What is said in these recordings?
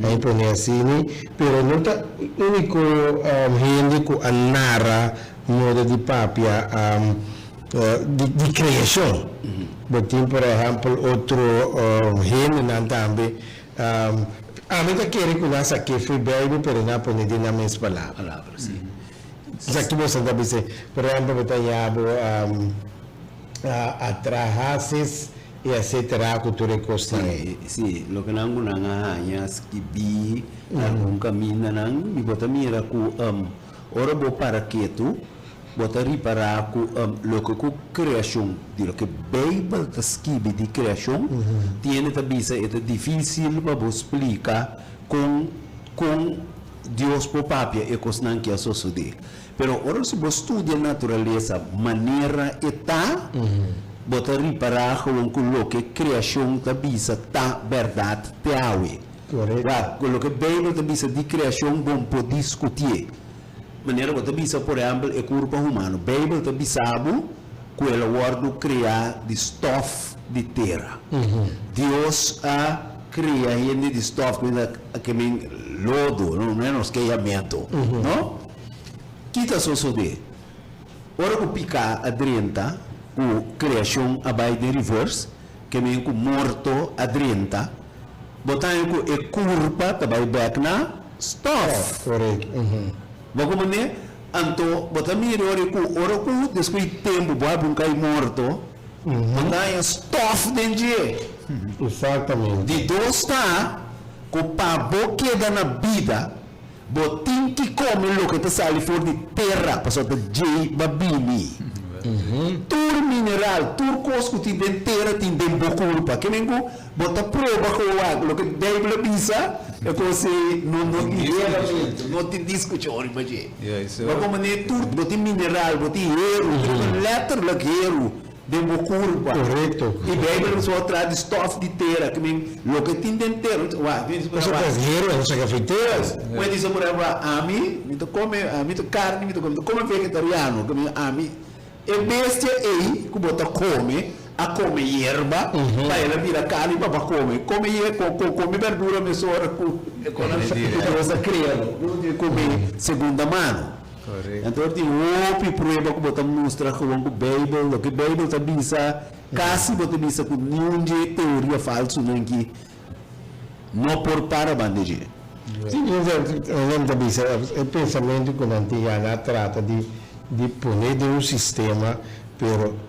A imponé asina, pero no ta úniko hende ku a nara moda di papia di kreashon. Bo tin por ehèmpel otro hendenan tambe. Ami ta kere ku nan sa ke fo'i Beibel pero nan a pone den nan mes palabra. Palabra, si. Sa ki boso ta bisa? Por ehèmpel bo ta haña bo Atrahasis i etcetera ku tur e kosnan ei. Si, si, loke nan ku nan a haña skibí algun kamindanan i bo ta mira ku ora bo para ketu bo ta ripará ku loke ku kreashon, di loke Beibel ta skibi di kreashon, tiende ta bisa e ta difísil pa bo splika kon kon Dios por papia e kosnan ki a sosodé. Pero ora si bo studia naturalesa manera e ta, bo ta ripará gewoon ku loke kreashon ta bisa ta bèrdat te awe. Wak, ku loke Beibel ta bisa di kreashon bon por diskutié. Manera bo ta bisa por ehèmpel e kurpa humano. Beibel ta bisa bo ku el a wòrdu kreá di stòf di tera. Dios a krea hende di stòf, ke men lodo, no nos keyamentu, no? Ki ta sosodé? Ora ku piká a drenta, ku kreashon a bai den reverse, ke men ku morto a drenta, bo ta haña ku e kurpa ta bai bèk na stòf. Bo komprendé? Anto bo ta mira ora ku ora ku despues di tempu bo habri un kai morto, bo ta haña stòf den dje. Di dos ta ku pa bo keda na bida, Bo tin ki kome loke ta sali for di tera, pasobra ta djei ba bini. Tur mineral, tur kos ku tin den tera tin den bo kurpa. Ke men ku bo ta proba ku wak loke Beibel a bisa, e kos ei no no tin reglamento, no tin diskushon riba dje. Bo komprende? Tur bo tin mineral, bo tin heru, letterlijk heru. Den bo kurpa. Korekto. I Beibel a bisa traha di stof di tera, ki men loke tin den tera. Wak, mi bisa por wak. Hero e no saka for tera. Mi bisa por wak, ami, mi ta kome, ami ta karni, mi ta kome, mi ta kome vegetariano, ki men ami, e bestia ei ku bo ta kome, a kome yerba, pa el a bira karni pa bo kome. Kome yer, kome berdura mesora ku Dios a krea bo. No tin kome segunda mano. Anto tin hopi prueba ku bo ta mustra gewoon ku Beibel, loke Beibel ta bisa, kasi bo ta bisa ku niun dje teoria falsunan ki no por para banda dje. Si, nan ta bisa e pensamentu ku nan tin ya nan a trata di di pone den un sistema, pero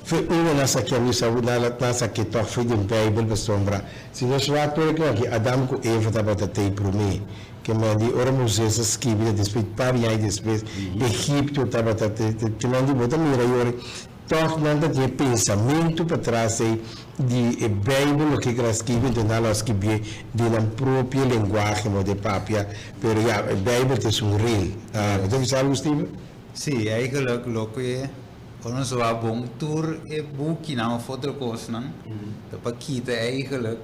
Fe unda nan sa ke misa unda nan sa ke tòg fe den Beibel pasobra si nos wak tur e kon aki Adam ku Eva tabata tei promé ke men di ora Moises a skibi ta despues par di aña despues Egipto tabata te ke men di bo ta mira yori tòg nan ta tin e pensamentu patras ei di e Beibel loke ku nan skibi enton nan lo a skibié den nan propio lenguahe modo e papia pero ya e Beibel ta esun rel bo ta bisa algu Steven? Sí, eigenlijk loke Ora nos wak bon tur e bukinan of otro kosnan ta pa kita eigenlijk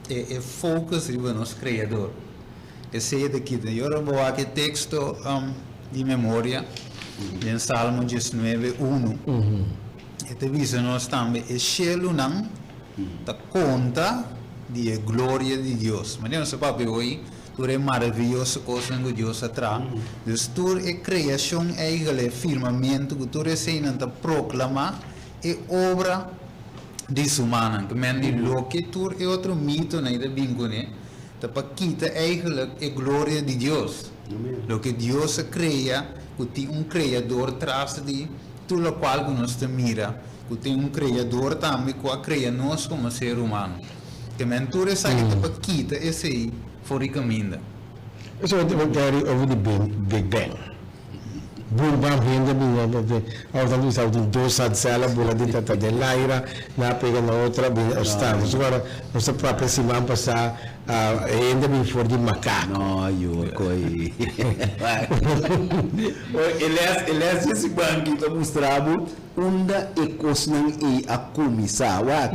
e e focus riba nos Creador. Esei ta kita. I ora bo wak e teksto di memoria den Salmo diesnuebe unu, e ta bisa nos tambe e shelunan ta konta di e gloria di Dios. Manera nos a papia hoy. Tur e maraviyoso kosnan ku Dios a traha. Dus tur e kreashon eigel, e firmamentu ku tur eseinan ta proklamá e obra di su mannan. Ku men di loke tur e otro mitonan ei ta bin kuné ta pa kita eigenlik e gloria di Dios. Loke Dios a krea ku tin un kreador tras di tur lokual ku nos ta mira, ku tin un kreador tambe ku a krea nos komo ser humano. Te men tur esaki ta pa kita esei for di kaminda. Eso ta tabata Gary over di Big Bang. Boom bam hende bin awor ta bisa tin dos satsela bula di tata den laira nan a pega na otra bin sta. Nos a nos a papia siman pasa hende bin for di makako. No yo koi. E les e les di siman ki ta mustra bo Unda e kosnan ei a kuminsá? Wak,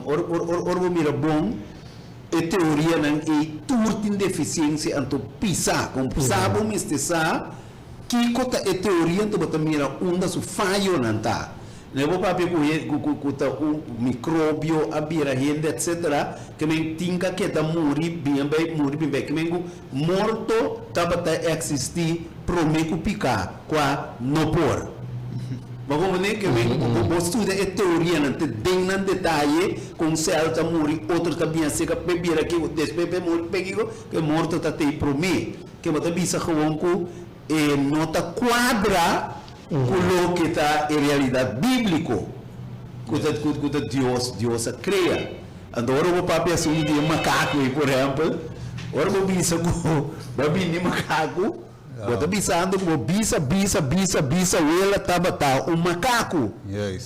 ora, ora, ora bo mira bon, e teorianan ei tur tin defisiensia, anto pisá. Kon sa bo mester sa kiko ta e teoria, anto bo ta mira unda su fayonan ta. No bo papia ku ku ku ku ta un mikrobio a bira hende etsetera, ke men tin ka keda muri bin a bai muri bin bai. Ke men ku morto tabata eksistí promé ku piká, kua no por. Bo komprendé? Ke men ku bo studia e teorianan te den nan detaye, kon sèl ta muri, otro ta bin aseka p'e bira kiko, despues p'e muri p'e kiko, ke morto ta tei promé. Ke bo ta bisa gewoon ku e no ta kuadra ku loke ta e realidat bíbliko ku ta ku ta Dios Dios a krea. Anto ora bo papia asuntu di e makaku ei por ehèmpel, ora bo bisa ku bo a bini di makaku, bo ta bisando ku bo bisa bisa bisa bisa wela tabata un makaku,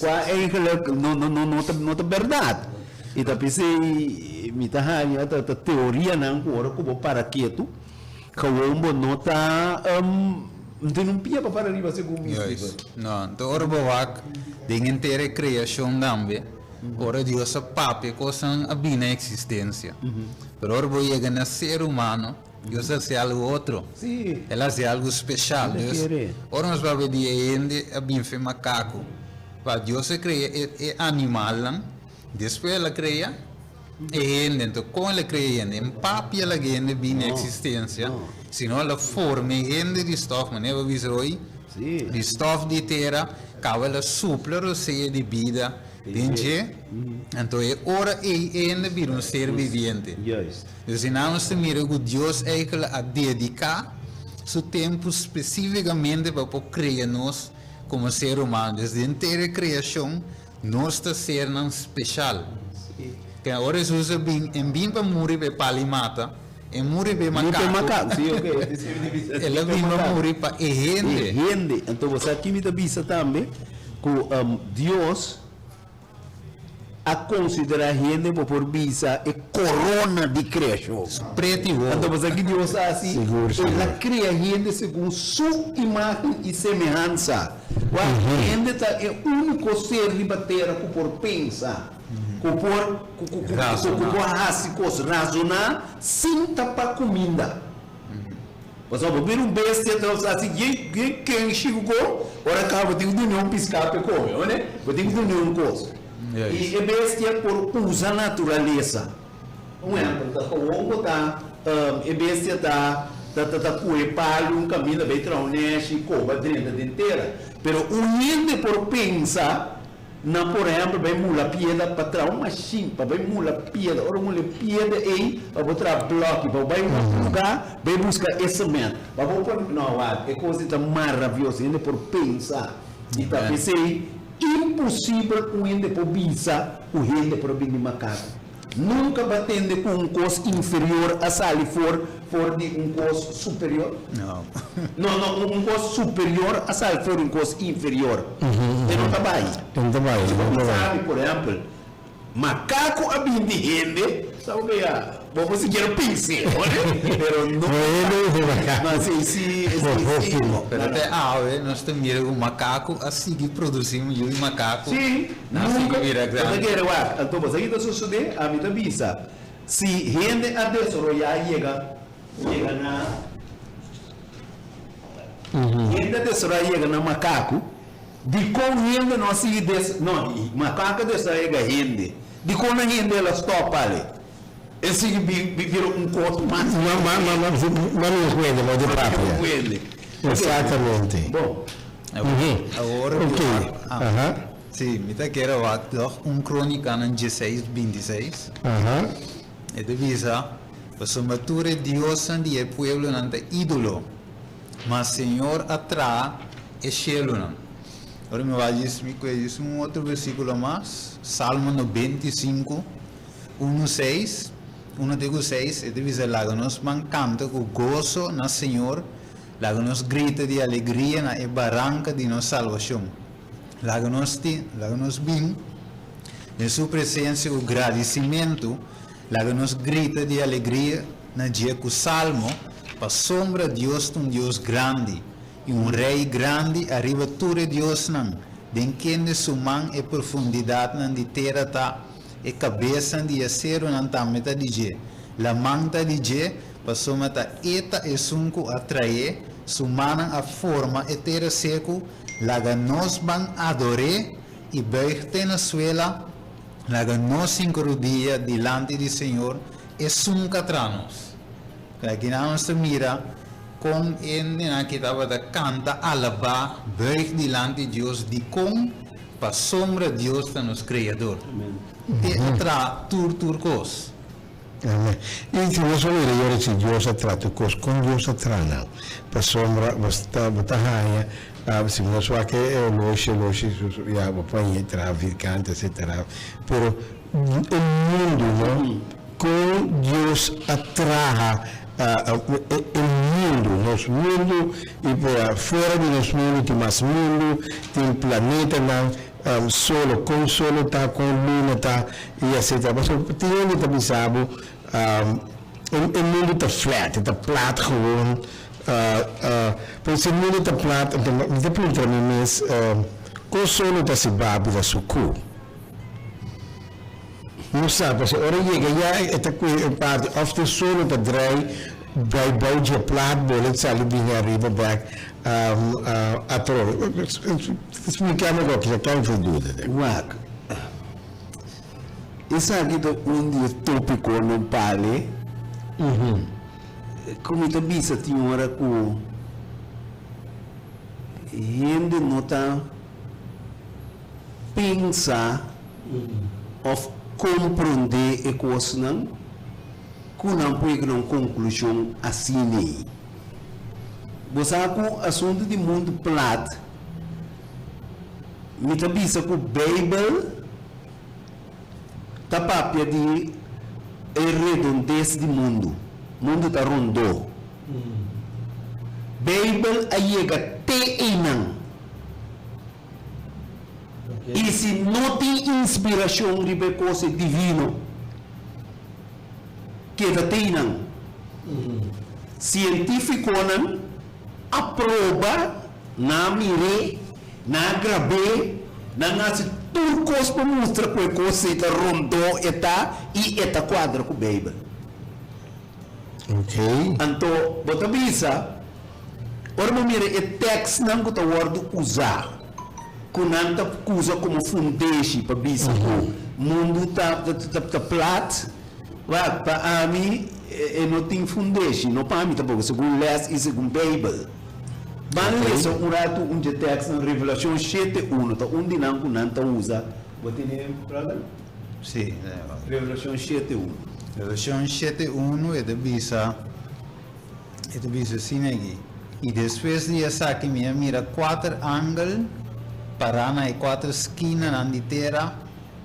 kua eigenlik no no no no ta no ta bèrdat. I ta p'esei mi ta haña ta ta teorianan ku ora ku bo para ketu, Gewoon bo no ta no tin un pia pa para riba segun mi Juist. No, anto ora bo wak den henter e creacion tambe, ora Dios a papia cosnan a bini na existencia. Pero ora bo yega na ser humano, Dios a haci algo otro. El a haci algo special. Dus, ora nos papia di e hende a bin fe macaco, pa Dios a crea e animalnan, despues el a crea. E hende, anto kon el a krea e hende? En papia el a ke hende bini eksistensia, sino el a forma e hende di stof, manera bo bisa hoy, di stof di tera, kaba el a supla rosea di bida den dje, anto e ora ei e hende bira un ser viviente. Dus einan nos ta mira ku Dios eikel a dediká su tempu spesífikamente pa por krea nos komo ser humano. Dus den henter e kreashon Nos ta sernan special. Ke ora Jesus a bin, en bin pa muri pa e pali mata, en muri pa e macaco. El a bin pa muri pa e hende. E hende. Anto bo sa ki mi ta bisa tambe? Ku Dios a konsiderá hende, bo por bisa, e korona di kreashon. Preti hopi. Anto bo sa ki Dios a hasi? El a krea hende segun su imágen i semehansa. Wak, hende ta e úniko ser riba tera ku por pensa, ku por ku ku ku ku por hasi kos, razoná sin ta pa kuminda. Pasobra bo bira un bestia ta hasi dje dje kenshi ku ko, ora kaba bo tin ku duna un piská pa e kome, oné? Bo tin ku duna un kos. I e bestia por usa naturalesa. Un ehempel ta gewoon bo ta e bestia ta ta ta kohe palu un kaminda bai traha un neshi koba drenta den tera. Pero un hende por pensa na por ehempel bai mula piedra pa traha un mashin pa bai mula piedra. Ora mula e piedra ei pa bo traha bloki pa bo bai un otro luga bai buska e cement pa bo por no wak e kos ei ta maravioso hende por pensa i ta pesei imposibel un hende por bisa ku hende por a bini makaku. Nunka bo a tende ku un kos inferior a sali for for di un kos superior? No. No, no, un kos superior a sali for di un kos inferior. E no ta bai. E no ta bai, e Si bo no ta bai. bisa mi, por ehèmpel, makaku a bin di hende, sa bo ke ya, bo por sikiera pens'é, oye? Pero no. No hende di makaku. No, esei sí, esei sí. Pero te awe nos ta mira ku makaku a sigui produsí yu di makaku. Sí. Nan Nunka sigui bira bo ta grandi. kere wak. Anto bo sa ki ta sosodé? Ami ta bisa, si hende a desaroyá yega yega na hende a desaroyá yega na makaku, dikon hende no a sigui des no, makaku a desaroyá yega hende, dikon nan hende el a stòp ale? El sigui bi bira un kos mas Ma ma ma ma ma mi un kuende, ma di papia. Un kuende. Exactamente. Bon. Awor Ok, aha. Sí, mi ta kere wak tòg un Krónikanan dieseis bintiseis. Aha. E ta bisa, Pasobra tur e diosnan di e pueblonan ta ídolo, ma Señor a traha e shelunan. Ora mi wak djis mi kue djis un otro versíkulo mas, Salmo 95, unu seis, unu te ku seis, e ta bisa, Laga nos ban kanta ku goso na Señor, laga nos grita di alegria na e baranka di nos salbashon. Laga nos tin, laga nos bin den su presensia ku gradisimentu, laga nos grita di alegria na dje ku salmo, pasobra Dios ta un Dios grandi i un Rei grandi ariba tur e diosnan, den kende su man e profundidatnan di tera ta, e kabesnan di e serunan tambe ta di dje. Laman ta di dje, pasobra ta e ta esun ku a traé, su mannan a forma e tera seku, Laga nos ban ador'é i buig te na suela, laga nos hinka rudia dilanti di Señor, esun ku a traha nos. Aki nan nos ta mira kon e hendenan aki tabata kanta, alabá, buig dilanti Dios. Dikon? Pasobra Dios ta nos Kreador. E a traha tur tur kos. Amen. I si nos a mira yora si Dios a traha tur kos, kon Dios a traha nan? Pasobra bo ta bo ta haña, si nos wak e oloshi, oloshi su ya bo por haña e traha virkante etsetera, pero e mundu no, kon Dios a traha e mundu, nos mundu i por fuera di nos mundu tin mas mundu, tin planetanan, Solo, kon solo ta, kon luna ta, i etcetera. Pasobra tin hende ta bisa bo, e mundu ta flat, e ta plat gewoon. Pero si e mundu ta plat, anto mi ta puntra mi mes, kon solo ta si babia suku? No sa, pasobra ora yega ya e ta kue e parti, òf te solo ta drei bai bou dje plat bole sali bini ariba bèk atrobe. Splika mi kua kisa ken fo duda den. Wak, esaki ta un di e tópikonan pale ku mi ta bisa tin ora ku hende no ta pensa òf komprondé e kosnan ku nan por yega na un konklushon asin'ei. Bo sa ku asuntu di mundu plat, mi ta bisa ku Beibel ta papia di e redondes di mundu, mundu ta rondó. Beibel a yega te einan. I si no tin inspirashon riba e kos e divino, keda te einan. Sientífikonan a proba, nan a mir'é, nan a grab'é, nan a hasi tur kos pa mustra ku e kos ei ta rondó e ta i e ta kuadra ku Beibel. Anto bo ta bisa, ora bo mira e tèkstnan ku ta wòrdu usá, ku nan ta usa komo fundeshi pa bisa ku mundu ta ta plat, wak, pa ami e no tin fundeshi, no pa ami tampoko, segun lès i segun Beibel. Ban lesa un ratu un dje tèkstnan, Revelashon shete uno ta un di nan ku nan ta usa. Bo tene, brother? Sí. Revelashon shete unu. Revelashon shete unu e ta bisa, e ta bisa asina aki, I despues di esaki mi a mira kuater angel pará na e kuater skinanan di tera,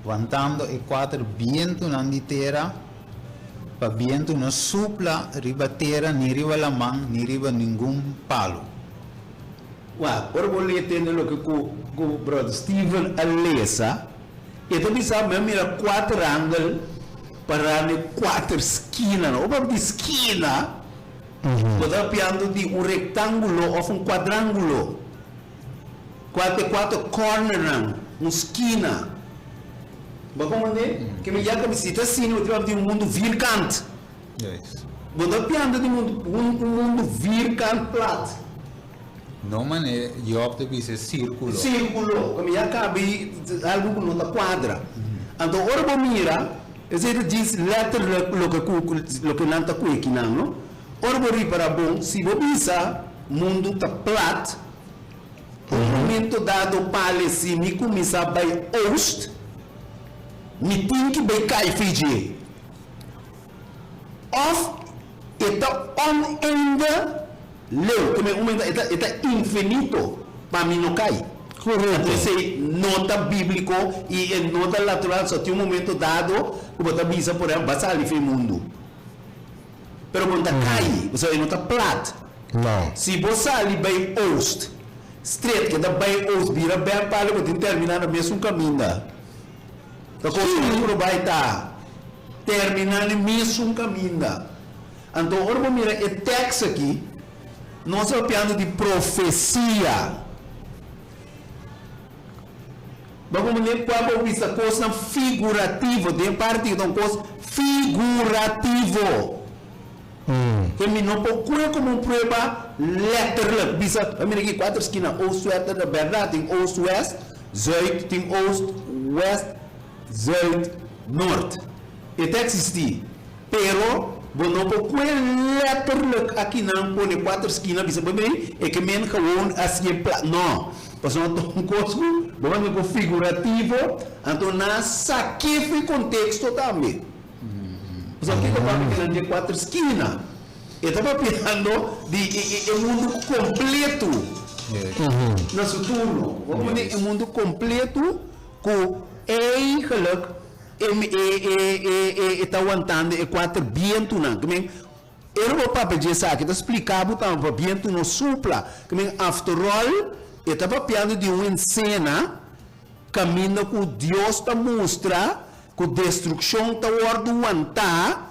wantando e kuater bientunan di tera, pa bientu no supla riba tera ni riba laman ni riba ningun palu. Wak, ora bo lei tende loke ku ku brother Steven a lesa, E ta bisa, Mi a mira kuater angel pará na e kuater skinanan. Ora papia di skina, bo ta papiando di un rektángulo òf un kuadrángulo. Kuater, e kuater kòrnernan, un skina. Bo a komprendé? Ke mi ya kaba si ta asina, bo ta papia di un mundu virkant. Bo ta papiando di un mundu virkant plat. No mane Job ta bisa e sirkulo. Sirkulo, kami ya kabi algu ku no ta kuadra. Anto ora bo mira, esei ta djis letterlijk loke ku loke nan ta kue kinan, no? Ora bo ripara bon, si bo bisa mundu ta plat, un momento dado pale si mi kuminsá bai oost, mi tin ki bai kai fi dje. Òf e ta oneindig leu, te men un e ta e ta infinito pa mi no kai. Korekto. Anto esei no ta bíbliko i e no ta natural, so tin un momento dado ku bo ta bisa por ehèmpel, bo a sali for e mundu, pero bo no ta kai, pasobra e no ta plat. No. Si bo sali bai oost, stret keda bai oost bira bèk pale bo tin terminá na mesun kaminda. Ta kos ku lo bai ta terminá na e mesun kaminda. Anto ora bo mira e tèks aki, nos ta papiando di profesia. Bo komprendé kua bo bisa kosnan figurativo, den parti ta un kos figurativo. Ke mi no por kue komo un prueba letterlijk. Bisa, bo mira aki kuater skina, oost, west, ta bèrdat tin oost, west. Zuid, tin oost, west, zuid, noord. E ta eksistí, pero bo no por kue letterlijk akinan pone kuater skina bisa bo mei e ke men gewoon hasié plat. No, pasobra ta un kos ku bo mester ku figurativo, anto nan a sak'é for e konteksto tambe. Pasobra kiko papia kinan dje kuater skina? E ta papiando di e mundu kompletu na su turno. Bo pone e mundu kompletu ku eigenlijk e ta wantando e kuater bientunan. Ke men, ora bo papia dje esaki ta splika bo tambe pa bientu no supla. Ke men, after all, e ta papiando di un ensena kaminda ku Dios ta mustra ku destrukshon ta wòrdu wantá.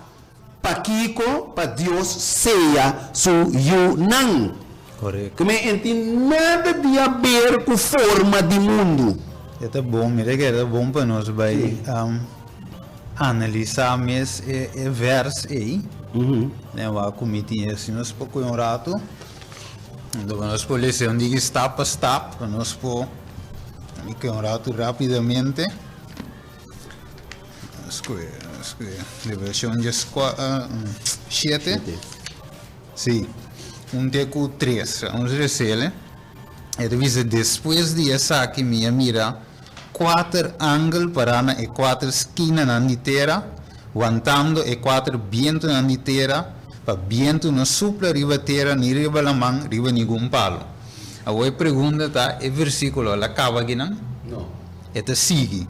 Pakiko pa Dios seya su yunan? Korekto. Kme en tin nada di haber ku forma di mundu. E ta bon, mira ke ta bon pa nos bai analisá mes e vèrs ei. Den wak ku mi tin e si nos por kohe un ratu. Anto pa nos por lesa un diki stap pa stap, pa nos por kohe un ratu rápidamente. Revelashon 7. Sí, un te ku tres. Vamos resele. E ta bisa, Despues di esaki mi a mira kuater angel pará na e kuater skinanan di tera, wantando e kuater bientunan di tera, pa bientu no supla riba tera ni riba laman, riba ningun palu. Awor e pregunta ta, e versíkulo al a kaba akinan? No. E ta sigui.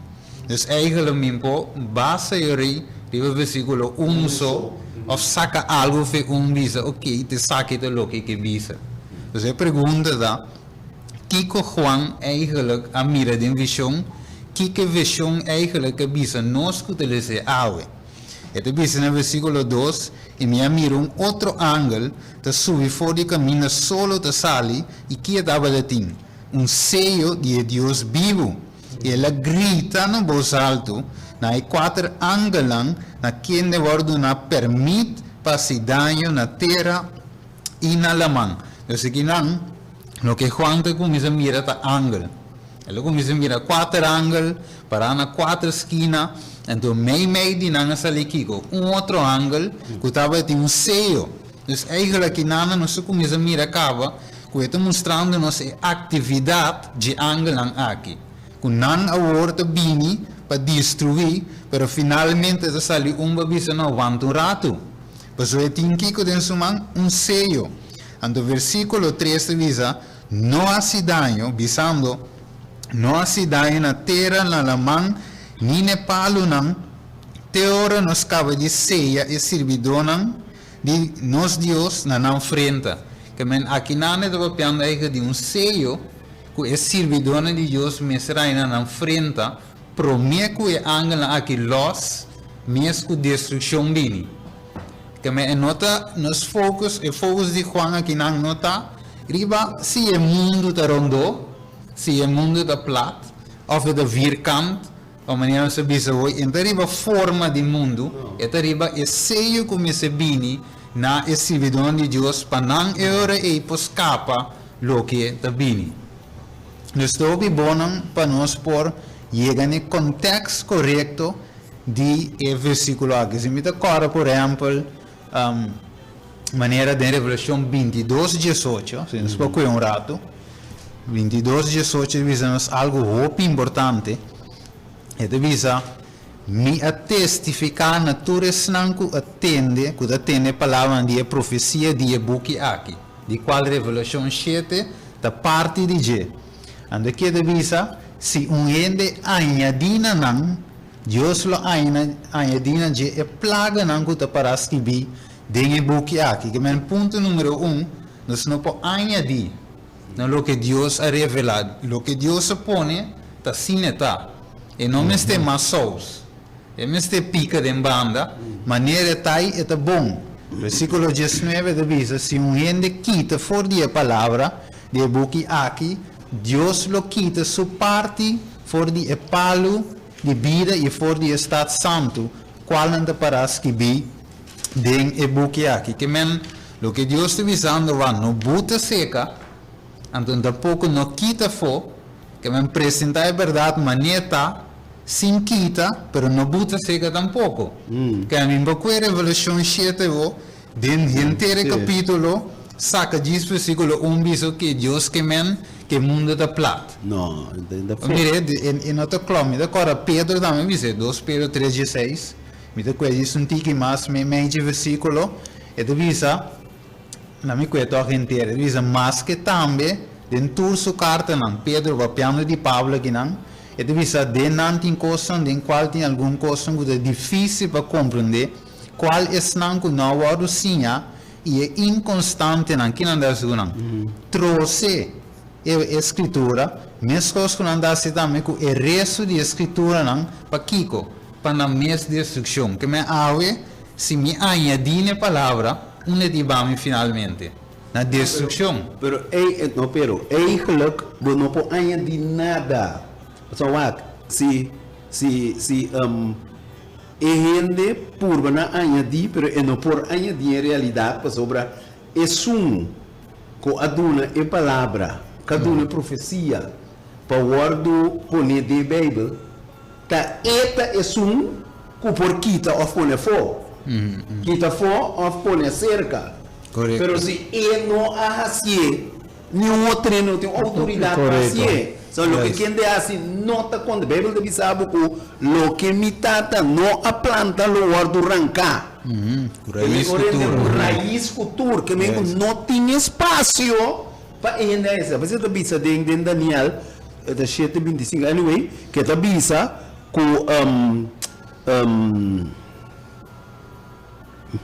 Dus eigenlijk mi por basa e rei riba versiculo un so of saca algo fe un bisa ok te saki ta loke e ke bisa. Dus e pregunta ta kiko Juan eigenlijk a mira den vision, kiko e vision eigenlijk a bisa nos ku ta lesa awe. E ta bisa na versiculo dos, I mi a mira un otro angel ta subi for di kaminda solo ta sali i ki e tabata tin? Un seyo di e Dios bibu. I el a grita na bos altu na e kuater angelnan na kende wòrdu duná pèrmit pa hasi daño na tera i na laman. Entonces akinan, loke Juan ta kuminsá mira ta angel. El a kuminsá mira kuater angel pará na kuater skina, anto meimei di nan a sali kiko? Un otro angel ku tabatin un seyo. Dus eigenlijk akinan nos ta kuminsá mira kaba ku e ta mustrando nos e aktividat dje angelnan aki, ku nan awor ta bini pa destruí, pero finalmente ta sali un pa bisa no, wanta un ratu, pasobra e tin kiko den su man? Un seyo. Anto versíkulo tres ta bisa, No hasi daño, bisando, No hasi daño na tera, na laman, ni n'e palunan, te ora nos kaba di seya e sirbidónan di nos Dios na nan frenta. Ke men akinan e ta papiando eigen di un seyo ku e sirbidónan di Dios mester haña na nan frenta promé ku e angelnan aki lòs mes ku destrukshon bini. Ke men e no ta nos focus, e focus di Juan akinan no ta riba si e mundu ta rondó, si e mundu ta plat òf e ta vierkant, Pa manera nos a bisa hoy, e no ta riba forma di mundu, e ta riba e seyo ku mester bini na e sirbidónan di Dios pa nan e ora ei por skapa loke ta bini. Dus ta hopi bonan pa nos por yega na e kontèks korekto di e versíkulo aki. Si mi ta kòrda por ehèmpel manera den Revelashon bintidos diesocho, si nos por kue un ratu, bintidos diesocho ta bisa nos algu hopi importante, e ta bisa, Mi a testifiká na tur esnan ku a tende, ku ta tende e palabranan di e profesia di e buki aki, di kual Revelashon shete ta parti di dje. Anto ke ta bisa, Si un hende añadí na nan, Dios lo añadí na dje e plaganan ku ta pará skibí den e buki aki. Ke men punto número un, nos no por añadí na loke Dios a revelá. Loke Dios a pone ta asina e ta. E no mester mas sous. E mester pika den banda. Manera e ta ei, e ta bon. Versíkulo diesnuebe ta bisa, Si un hende kita for di e palabra di e buki aki, Dios lo kita su parti for di e palu di bida i for di e stat santu, kualnan ta pará skibí den e buki aki. Ke men, loke Dios ta bisando, Wak, no buta seka, anto tampoko no kita afó. Ke men presentá e bèrdat manera ta, sin kita, pero no buta seka tampoko. Ke mi bo kue Revelashon shete bo, den henter e kapítulo, saka djis versíkulo un bisa ke Dios ke men ke mundu ta plat. No, e ta fo. Mira, e no ta klò. Mi ta kòrda Pedro tambe bisa e, dos Pedro tres dieseis. Mi ta kue djis un tiki mas meimei dje versíkulo. E ta bisa. Na mi kue tòg henter. E bisa, Maske tambe den tur su kartanan, Pedro papiando di Pablo akinan, e ta bisa, den nan tin kosnan den kual tin algun kosnan ku ta difísil pa komprendé, kual esnan ku no a wòrdu siña i e inkonstantenan, kinan ta hasi ku nan? Trose e e Skritura, meskos ku nan ta hasi tambe ku e restu di e Skrituranan, pakiko? Pa nan mes destrukshon. Ke men awe, si mi añadí n'e palabra, Unda di bami finalmente? Na destrukshon. Pero ei, no pero, eigenlijk bo no por añadí nada. Pasobra wak, si, si, si e hende purba na añadí, pero e no por añadí en realidat pasobra esun ku a duna e palabra, ku a duna e profesia pa wòrdu poné den e Beibel, Ta e ta esun ku por kita òf pone afó. Kita afó òf pone aserka. Pero si e no a hasié, niun otro hende no tin outoridat pa hasié. So loke kende hasi no ta konta. Beibel ta bisa bo ku loke mi Tata no a planta lo wòrdu ranká. Ku rais ku tur. Ku rais ku tur. Ke men ku no tin espasio pa e hende hasi. Esei ta bisa den Daniel. E ta shete 25 anyway ke ta bisa ku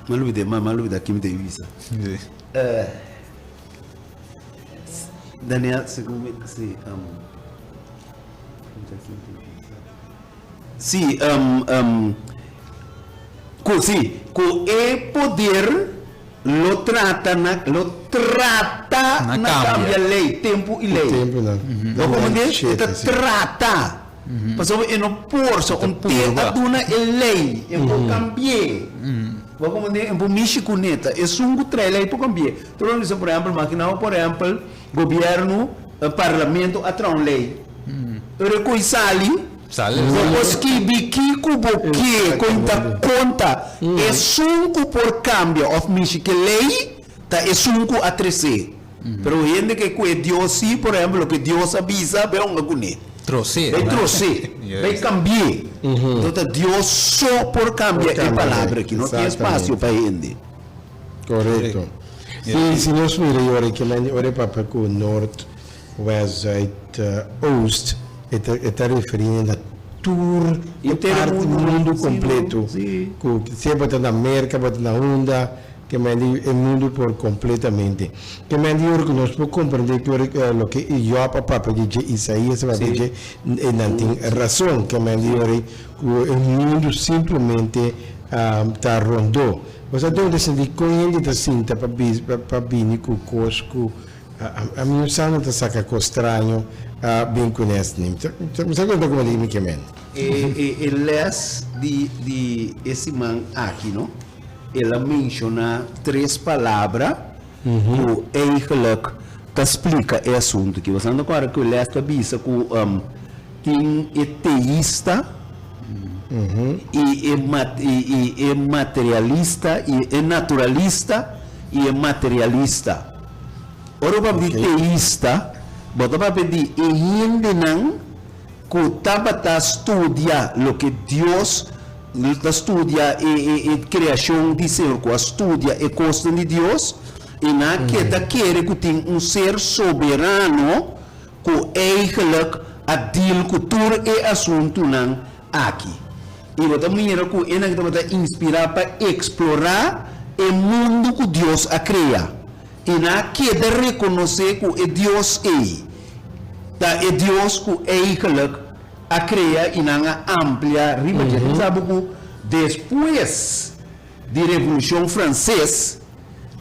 mi a lubida mi a lubida ki mi ta bisa Daniel segun mi si si ku si ku e poder Lo trata na lo trata Na na cambia. cambia ley, tempo y ley. Tempo nan. Bo comprende? Nan E shete, ta si. trata. Pasobra e no por, so ta un te purba. a duna e ley, e por cambi'é. Bo comprende? E por mishi cu neta. Esun cu trae ley por cambi'é. Tur lo bisa, por ehempel, makina por ehempel, gobierno, parlamento a traha un ley. Ora cu e sali, Sali. Bo por skibi kiko bo ke, kon ta konta. Esun ku por kambia òf mishi ke lei ta esun ku a tresé. Pero hende ke kue Dios si, por ehèmpel loke Dios a bisa, bai hunga kuné. Trosé. Bai trosé, bai kambi'é. Enton ta Dios so por kambia e palabra aki, no tin espasio pa hende. Korekto. I si nos mira i ora ke men ora e papia ku Noord West, Zuid, Oost, e ta e ta referí na tur e parti mundu kompleto, ku sea bo ta na Merka, bo ta na unda, ke men di e mundu por kompletamente. Ke men di ora ku nos por komprendé ki ora loke Job a papia di dje, Isaías a papia di dje, e nan tin rason. Ke men di ora ku e mundu simplemente ta rondó. Bo sa donde sinti kon hende ta sinta pa pa bini ku kos ku Ami no sa no ta saca cos straño bin cu nes ni. Mi sa conta como di mi ke men. E les di di e siman aki no, el a menciona tres palabra cu eigenlijk ta splica e asunto aki. Bo sa no corda cu e les ta bisa cu tin e teista y e y e materialista y e naturalista y e materialista. Ora bo papia di teista, bo ta papia di e hendenan ku tabata studia loke Dios ta studia e e kreashon di Señor, ku a studia e kosnan di Dios, i nan a keda kere ku tin un ser soberano ku eigenlijk a deal ku tur e asuntunan aki. I bo ta mira ku e nan tabata inspirá pa eksplorá e mundu ku Dios a krea. I nan a keda rekonosé ku e Dios ei ta e Dios ku eigelijk a krea i nan a amplia riba dje. Bo sa bo ku despues di Revolushon Franses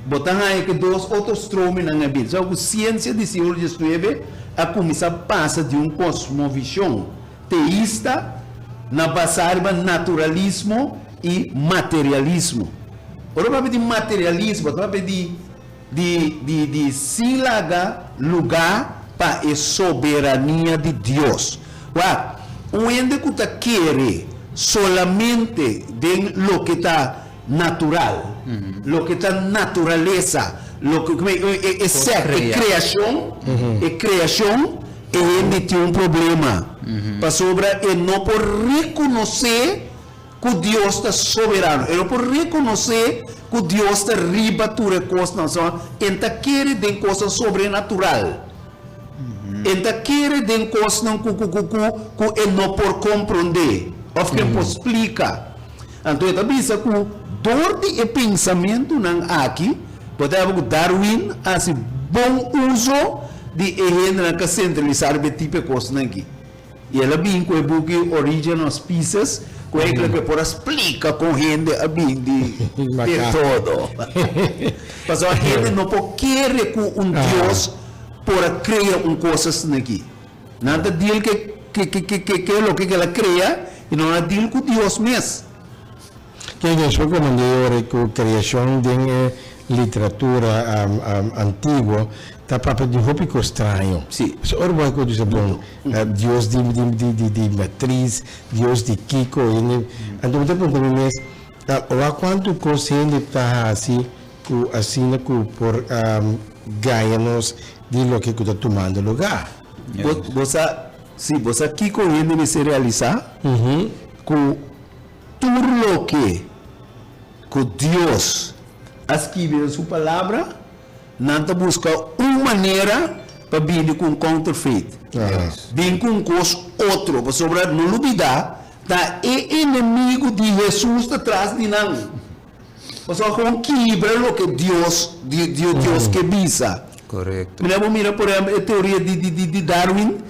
bo ta haña ku dos otro stromennan a bin. Sa bo ku siensia di siglo diesnuebe a kuminsá pasa di un kosmovishon teista na basá riba naturalismo i materialismo. Ora bo papia di materialismo, bo ta papia di di di di sin laga lugá pa. pa e soberania di Dios. Wak, un hende ku ta kere solamente den loke ta natural, loke ta naturalesa, loke e e sèk, e kreashon, e kreashon, e hende tin un problema. Pasobra e no por rekonosé ku Dios ta soberano. E no por rekonosé ku Dios ta riba tur e kosnan. So, e ta kere den kosnan sobrenatural. E ta kere den kosnan ku ku ku ku ku e no por komprondé òf ku e por splika. Anto e ta bisa ku dor di e pensamentunan aki, bo ta habi ku Darwin a hasi bon uso di e hendenan ku a sentralisá riba e tipo e kosnan aki. I el a bin ku e buki Origin of Species, ku eigenlijk e por a splika kon hende a bin di de todo. Pasobra hende no por kere ku un Dios por a krea un kos asina aki. Nan ta deal ke ke loke ke el a krea i no nan a deal ku Dios mes. Ke Yeshua komand'é ora ku kreashon den e literatura antiguo ta papia di hopi kos straño. Sí. Pasobra ora bo a ku bisa bon, Dios di di di matris, Dios di kiko, hende, anto mi ta puntra mi mes, wak kuantu kos hende ta hasi ku asina ku por gaña nos di loke ku ta tumando lugá? Bo bo sa, sí, bo sa kiko hende mester realisá? Ku Tur loke ku Dios a skibi den su Palabra, nan ta buska un manera pa bini ku un counterfeit, bin ku un kos otro, pasobra no lubidá, ta e enemigu di Hesus ta tras di nan. Pasobra kon kibra loke Dios Dios ke bisa. Korekto. Mira bo mira por ehempel e teoria di di di di Darwin.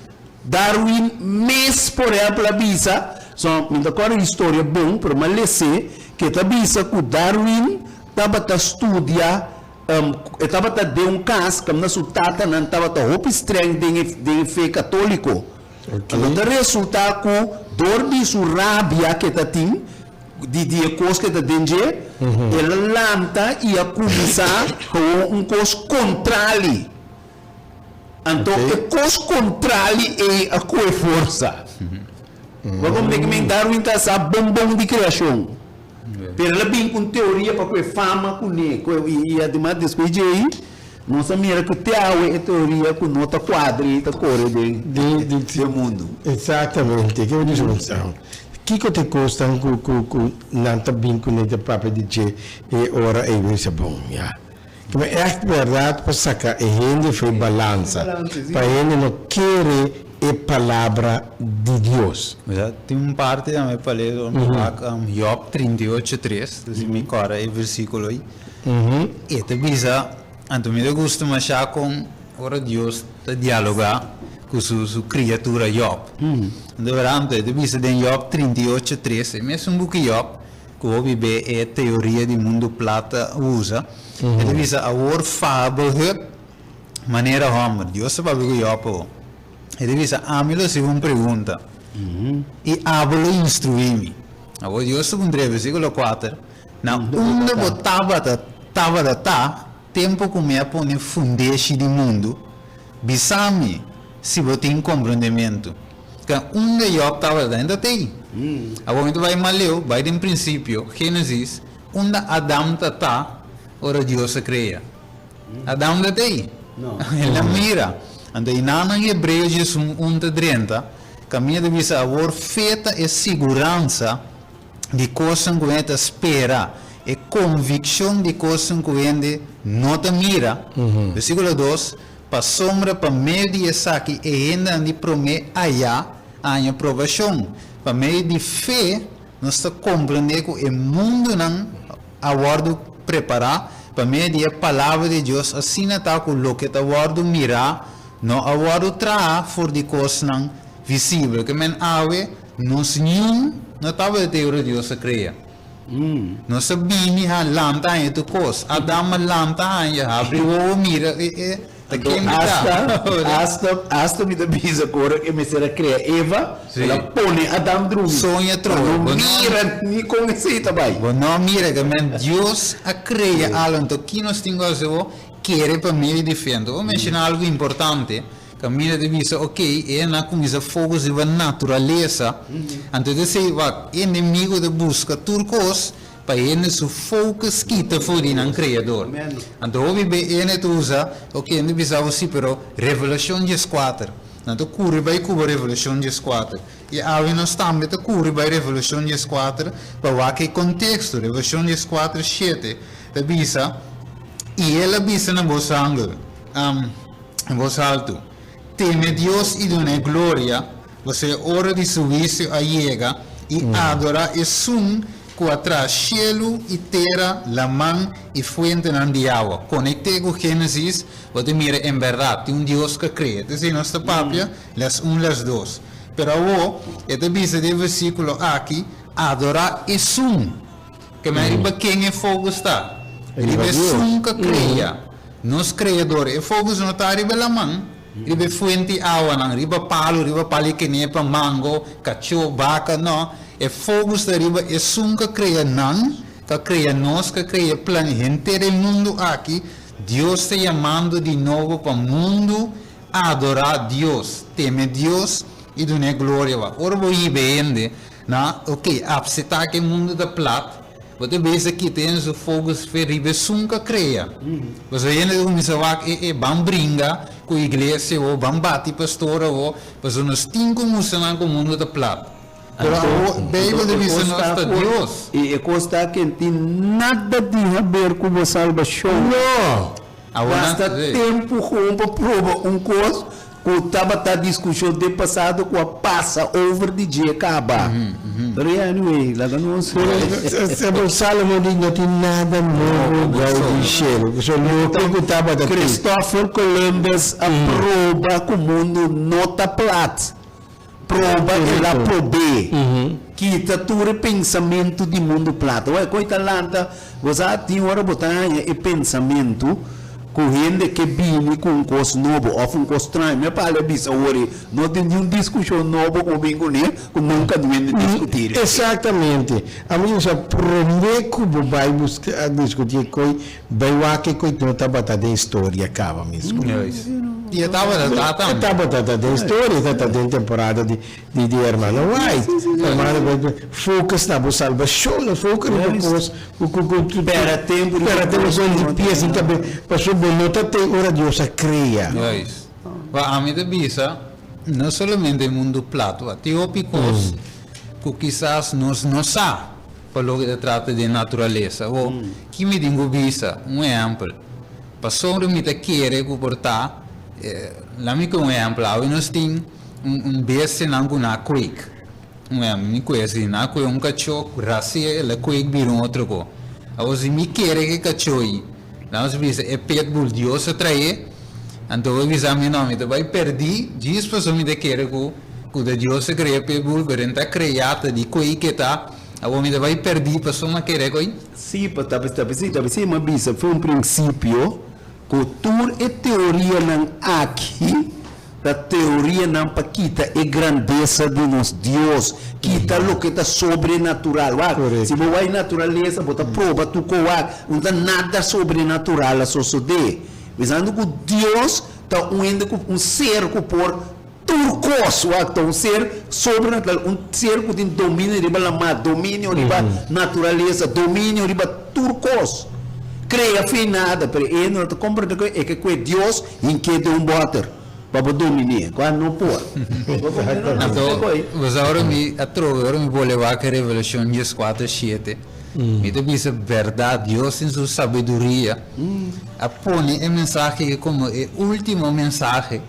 Darwin mes por ehempel a bisa, so mi ta kòrda e historia bon pero mi a les'é, ke ta bisa ku Darwin tabata studia e tabata den un kas kaminda su tatanan tabata hopi strèng den e den e fe katóliko. Anto ta resulta ku dor di su rabia ke ta tin di di e kos ke ta den dje, el a lanta i a kuminsá gewoon un kos kontrali. Anto e kos kontrali ei a kohe forsa. Bo a komprende ke men Darwin ta sa bon bon di kreashon. Pero el a bin ku un teoria pa kohe fama kuné. I ademas despues dje ei nos a mira ku te awe e teoria ku no ta kuadra ei ta kore den den mundu. Eksaktamente. Ke bo di Kiko ta e kosnan ku ku ku nan ta bin kuné ta papia di dje e ora ei? Bo bisa bon ya. Kuma ègt bèrdat pa saka e hende fo'i balansa, pa e hende no kere e palabra di Dios. Mira, tin un parti tambe pa lees ora mi wak Job 38:3, ta si mi kòrda e versíkulo ei. E ta bisa, anto mi ta gusta mashá kon ora Dios ta dialogá ku su su kriatura Job. Anto wèr anto e ta bisa den Job 38:3, e mesun buki Job, Ku hopi be e teoria di mundu plat ta usa. E ta bisa awor fabelhut manera hòmber. Dios ta papia ku Jòb awor. E ta bisa, Ami lo hasi un pregunta, i abo lo instruí mi. Awor Dios ta puntra e, versíkulo kuater, Na unda bo tabata tabata ta tempu ku mi a pone fundeshi di mundu? Bisa mi si bo tin komprondementu. Ka unda Job tabata? E ta tei. Awor mi ta bai mas leu, bai den prinsipio, Génesis, unda Adam ta ta ora Dios a krea. Adam ta tei. El a mira. Anto i nan nan Hebreo djesun un ta drenta, kaminda ta bisa awor fe ta e siguransa di kosnan ku hende ta spera, e konvikshon di kosnan ku hende no ta mira. Versíkulo dos, Pasobra pa medio di esaki e hendenan di promé ayá a haña probashon. Pa medio di fe nos ta komprendé ku e mundunan a wòrdu prepará pa medio di e palabra di Dios, asina ta ku loke ta wòrdu mirá no a wòrdu traha for di kosnan visibel. Ke men awe nos niun no tabata te ora Dios a krea. Nos a bini ha lanta haña tur kos. Adam a lanta haña, habri wowo mira e e ta ken mi ta. Asta, asta, asta mi ta bisa ku ora e mester a krea Eva, el a pone Adam drumi. Soña trobe. Pa no mira ni kon esei ta bai. Bo no mira ke men Dios a krea algu. Anto ki nos tin ku hasi bo? Kere pa medio di fe. Anto bo menshona algu importante. Kaminda ta bisa ok, e nan a kuminsá focus riba naturalesa, anto ta esei wak e enemigo ta buska tur kos pa hende su focus kita for di nan Kreador. Anto hopi be hende ta usa, ok, hende ta bisa bo si, pero Revelashon 14, nan ta kuri bai kuba Revelashon 14, i awe nos tambe ta kuri bai Revelashon 14 pa wak e konteksto. Revelashon 14, shete ta bisa, I el a bisa na bos angel, En bos altu, Teme Dios i dun'é gloria, pasobra e ora di su huisio a yega, i adorá Esun ku a traha shelu i tera, laman i fuentenan di awa. Konekt'é ku Génesis, bo ta mira en bèrdat tin un Dios ku a krea. Ta esei nos ta papia, lès un, lès dos. Pero awor, e ta bisa den e versíkulo aki, Adorá Esun. Kemey riba ken e focus ta? Riba esun ku a krea, nos Kreador. E focus no ta riba laman, riba e fuente awanan, riba palu, riba pali kenepa, mango, kachó, baka, no. E focus ta riba esun ku a krea nan, ku a krea nos, ku a krea e plan, henter e mundu aki. Dios ta yamando di nobo pa mundu adorá Dios, teme Dios i dun'é gloria. Ora bo hiba hende Na, ok, apseta ke mundu ta plat, bo ta bisa kita hende su focus fe riba esun ka krea. Pasobra hende ta kuminsa wak e e ban bringa ku iglesia awo, ban bati pastor awo, pasobra nos tin ku mustra nan ku mundu ta plat. Pero awo Beibel ta bisa nos ta Dios. I e kos ta ke no tin nada di haber ku bo salbashon. No! Gasta tempu gewoon pa proba un kos Ku tabata diskushon den pasado ku a pasa over di dje kaba. Pero ya anyway, laga nos. Pero Salomon di no tin nada nobo bou di shelu. So loke ku tabata tin. Christopher Columbus a proba ku mundu no ta plat. Proba el a prob'é. Kita tur e pensamentu di mundu plat. Oe, koe ta lanta, bo sa, tin ora bo ta haña e pensamentu ku hende ke bini ku un kos nobo òf un kos straño. Mi a pala e bisa awor ei, no tin niun diskushon nobo ku bo bin kuné ku nunka no hende diskutí riba. Eksaktamente. Ami ta bisa, promé ku bo bai buska diskutí e koi, Bai wak e koe no tabata den historia kaba mismo. I e tabata ta tambe. E tabata ta den historia, e tabata den temporada di di di hermano White. Hermano White focus na bo salbashon, no focus riba kos ku ku ku Pera tempu riba pera tempu kos di pies den kabes, pasobra bo no ta te ora Dios a krea. Juist. Wak ami ta bisa, no solamente e mundu plat, wak tin hopi kos ku kisas nos no sa. Pa loke ta trata den naturalesa. Bo, ki mi tin ku bisa? Un ehèmpel. Pasobra mi ta kere ku por ta, laat mi ku un ehèmpel, awe nos tin un un bestianan ku na kweek. Un ehèmpel, mi kue si na kue un kachó, rasia el a kweek bira un otro ko. Awor si mi kere ku e kachó ei, laat nos bisa e pitbull Dios a trae, anto bo bisa mi no, mi ta bai pèrdí djis pasobra mi ta kere ku ku ta Dios a krea pitbull, pero e no ta kreá ta di kweek e ta. Awor mi ta bai perdí pasobra mi a kere ku ei. Sí, pa ta ta p'esei ta p'esei mi a bisa for un prinsipio ku tur e teorianan aki ta teorianan pa kita e grandesa di nos Dios, kita loke ta sobrenatural. Wak, si bo wak e naturalesa bo ta proba tur ku wak, no ta nada sobrenatural a sosodé. Pensando ku Dios ta un hende ku un ser ku por Tur kos wak ta un ser sobrenatural, un ser ku tin dominio riba lamá, dominio riba naturalesa, dominio riba tur kos. Krea fin nada, pero e no ta komprende ku e ke kue Dios hink'é den un bòter pa bo domin'é, kua no por. Bo komprende no? Anto, pues ora mi atrobe, ora mi bole wak e Revelashon 14, shete, mi ta bisa bèrdat, Dios den su sabiduria a pone e mensahe ei komo e último mensahe.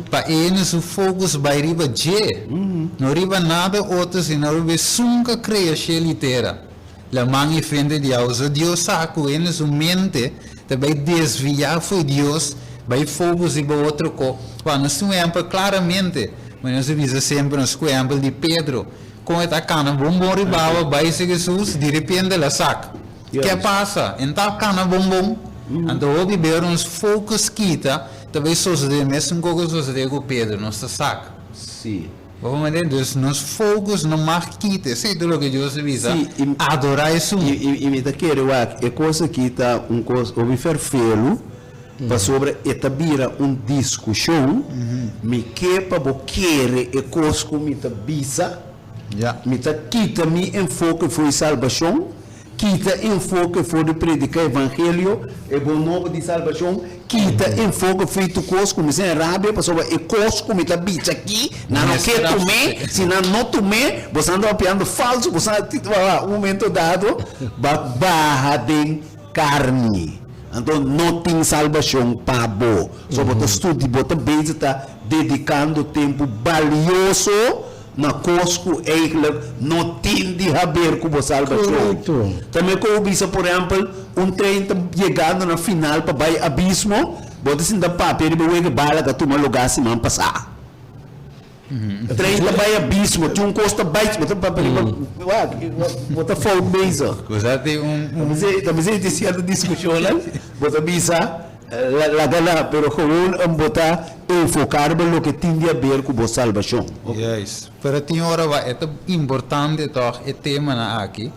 Pa e hende su focus bai riba dje, no riba nada otro sino riba esun ka crea shel i tera, laman i frente di awa. So Dios sa cu hende su mente ta bai desvia fo'i Dios bai focus riba otro co. Wak, nos tin un ehempel claramente, ma nos a bisa semper nos cu ehempel di Pedro, con e ta cana bon bon riba awa bai si Jesus, di repente el a sak. Ke pasa? E no ta cana bon bon. Anto hopi bera nos focus kita. Ta bay sosode mesun kos ku sosode ku Pedro, nos ta sak. Sí. Bo por mende? Dus nos focus no mag kita, esei ta loke Dios a bisa, Sí, i, adorá esun. i, i, i mi ta kere wak, e kos aki ta un kos hopi ferfelu. Pasobra e ta bira un diskushon, mi ke pa bo kere e kos ku mi ta bisa, mi ta kita mi enfoke for di salbashon, kita enfoke for di prediká evangelio, e bon nobo di salbashon, kita enfoke for di tur kos, kuminsá en rabia pasobra e kos ku mi ta bisa aki, nan no ke tum'é, si nan no tum'é, boso ta papiando falsu, boso ta, un momento dado, ba baha den. Karni. Anto no tin salbashon pa bo. So bo ta studi, bo ta bezig ta dedikando tempu balioso na kos ku eigentlik no tin di haber ku bo salbashon. Korekto. Ta me ku bo bisa, por ehèmpel, un trein ta yegando na final pa bai abismo, bo ta sinta papia riba wega bala ku a tuma lugá siman pasá. Trein ta bai abismo, tin un kos ta bai, bo ta papia riba, wak, bo ta fout bezig. Kusa tin un, un. Ta mester tin sierto diskushonnan, bo ta bisa, laga na, pero gewoon bo ta enfoká riba loke tin di haber ku bo salbashon. Juist. Pero tin ora wak e ta importante tòg e temanan aki,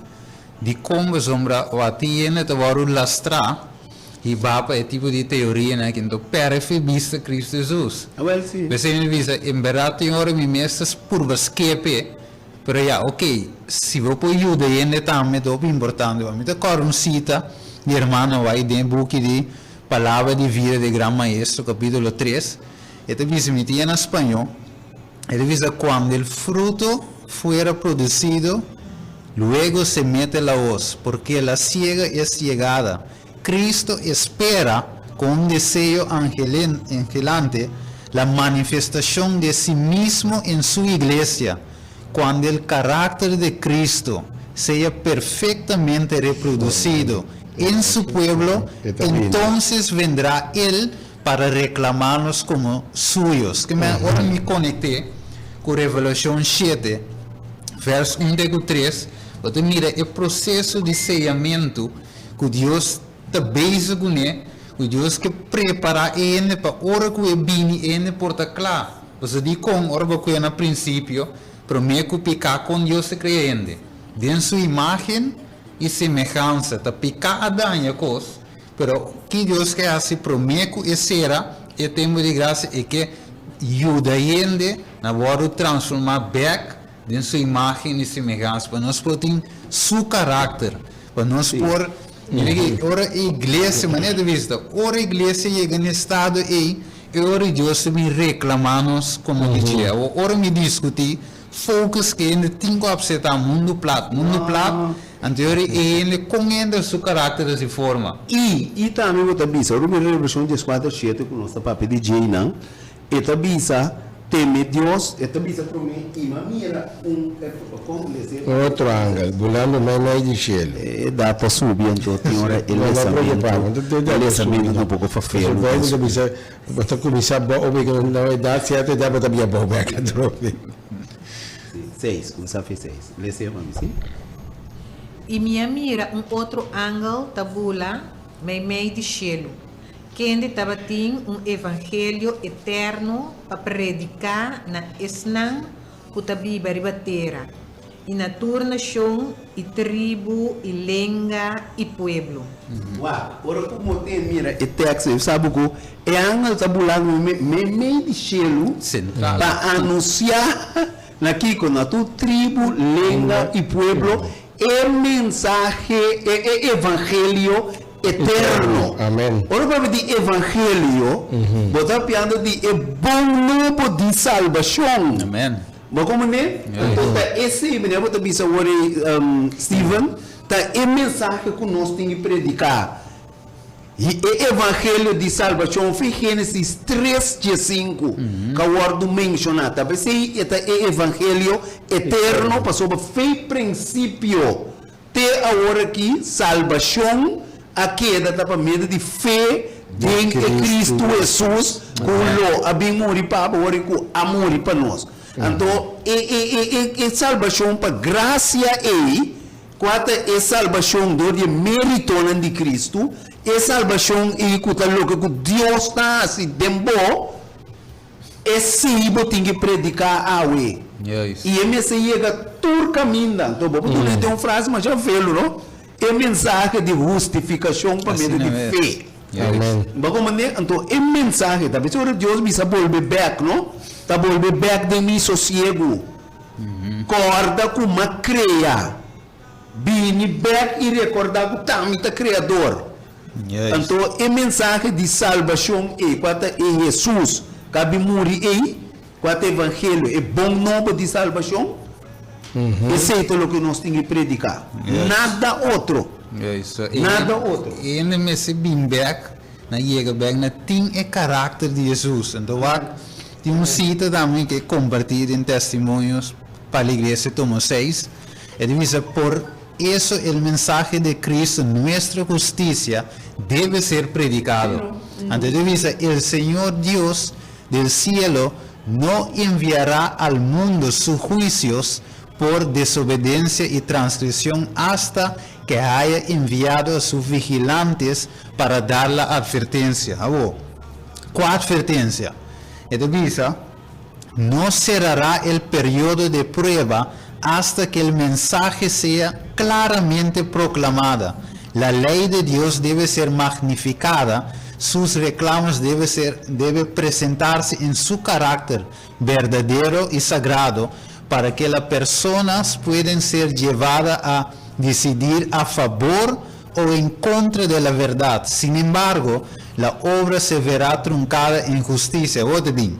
Dikon pasobra wak tin hende ta wòrdu lastrá hibá pa e tipo di teorianan aki anto pèrdè fe bista Kristu Hesus. Awèl si. P'esei mi bisa, en bèrdat tin ora mi mes ta purba skepe, pero ya, oke, si bo por yuda hende tambe ta hopi importante. Mi ta kòrda un sita di hermano White den e buki di Palabra di Vida di Gran Maestro, kapítulo tres, e ta bisa, mi tin e na spañó. E ta bisa, Cuando el fruto fuera producido, luego se mete la hoz, porque la siega es siegada. Cristo espera con un deseo anhelante la manifestacion de si mismo en su iglesia, cuando el carácter de Cristo sea perfectamente reproducido en su pueblo, entonces vendrá Él para reclamá nos como suyos. Ke men ora mi conecté cu Revelacion shete, vers un te cu tres, bo ta mira e proceso di seyamentu cu Dios ta bezig cune, cu Dios ke prepara e hende pa ora cu e bini e hende por ta cla. Pasobra dicon ora bo cuya na principio, prome cu pica con Dios a crea hende? Den su imagen y semehansa. Ta pica a daña cos. Pero ki Dios ke hasi promé ku e sera e tempu di grasia? E ke yuda hende na wòrdu transformá bèk den su imágen i semehansa, pa nos por tin su karakter, pa nos por, mira aki, ora e iglesia, manera ta bisa, ora e iglesia yega na e estado ei, e ora Dios ta bin reklamá nos komo di dje. Awor, ora mi diskutí Focus ke hende tin ku apseptá mundu plat, mundu plat, anto yori e hende kon hende su karakter ta si forma. I i tambe bo ta bisa, ora mira Revelashon dieskuater shete ku nos ta papia di djeinan, e ta bisa, Teme Dios, e ta bisa promé, i m'a mira un, kon lesa e. Un otro angel, bulando meimei di shelu. E edat ta subi, anto tin ora e lesamentu, e lesamentu ta un poko fafelu. Bo ta Bo ta kuminsá bou obe ku na un edat sierto edat bo ta bia bou bek atrobe. Si, seis, kuminsá fe seis. Lese mami, si. I mi a mira un otro angel ta bula meimei di shelu, kende tabatin un evangelio eterno pa prediká na esnan ku ta biba riba tera, i na tur nashon i tribu i lenga i pueblo. Wak, ora ku bo tin mira e teksto ei, sabi ku e angel ta bulando meimei di shelu Sentral. pa anunsiá na kiko? Na tur tribu, lenga i pueblo e mensahe, e evangelio eterno. Amen. Ora bo papia di evangelio, bo ta papiando di e bon nobo di salbashon. Amen. Bo komprendé? Anto ta esei, manera bo ta bisa awor ei, Steven, ta e mensahe ku nos tin di prediká. I e evangelio di salbashon fin Génesis tres diesinku ku a wòrdu menshoná. Ta p'esei e ta e evangelio eterno, pasobra fei prinsipio te awor aki salbashon a keda ta pa medio di fe den e Kristu Hesus ku lo a bin muri pa bo ora ku a muri pa nos. Anto e e e e e salbashon pa grasia ei, kua ta e salbashon dor di e meritonan di Kristu, e salbashon ei ku ta loke ku Dios ta hasi den bo, Esei bo tin ki prediká awe. I e mester yega tur kaminda. Anto bo por duna hende un frase masha velu, no? E mensahe di hustifikashon pa medio di fe. Amen. Bo comprende? Anto e mensahe ta bisa ora Dios bisa bolbe bek, no? Ta bolbe bek den mi sosiego. Corda cu m'a crea. Bini bek y recorda cu ta mi ta Creador. Anto e mensahe di salbacion ey, cua ta e Jesus cu a bin muri ey, cua ta evangelio, e bon nobo di salbacion, esey ta loke nos tin ki predica. Nada otro. Nada otro. E hende mester bin bek, na yega bek na tin e karakter di Jesus. Anto wak tin un sita tambe ke komparti den Testimonios pa la Iglesia tomo seis, e ta bisa por eso el mensahe de Cristo nuestra justicia debe ser predicado. Anto e ta bisa el Señor Dios del cielo no enviará al mundo su juicios por desobedencia y transgresión hasta que haya enviado a sus vigilantes para dar la advertencia. Awor, cua advertencia? E ta bisa, No cerrará el periodo de prueba hasta que el mensahe sea claramente proclamada. La ley de Dios debe ser magnificada, sus reclamos debe ser debe presentarse en su carácter berdadero y sagrado para que las personas pueden ser llevadas a decidir a favor o en contra de la verdad. Sin embargo, la obra se verá truncada en justicia. Awor ta bin,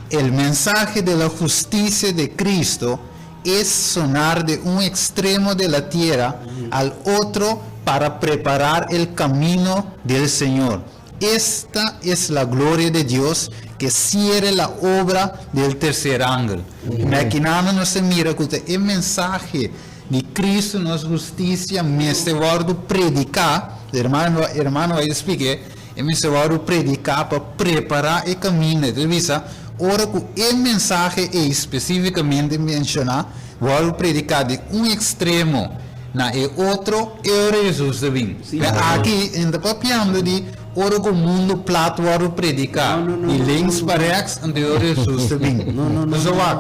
El mensahe de la justicia de Cristo es sonar de un extremo de la tierra al otro para preparar el camino del Señor. Esta es la gloria de Dios que cierre la obra del tercer angel. Makinando nos ta mira cu ta e mensahe di Cristo nos husticia mester wordo predica, hermano hermano a explique, e mester wordo predica pa prepara e caminda. E ta bisa ora cu e mensahe ey specificamente menciona wordo predica di un extremo na e otro, e ora Jesus ta bin. Aki e ta papiando di ora cu mundo plat wordo predica di links pa rechts, anto e ora Jesus ta bin. Entonces wak,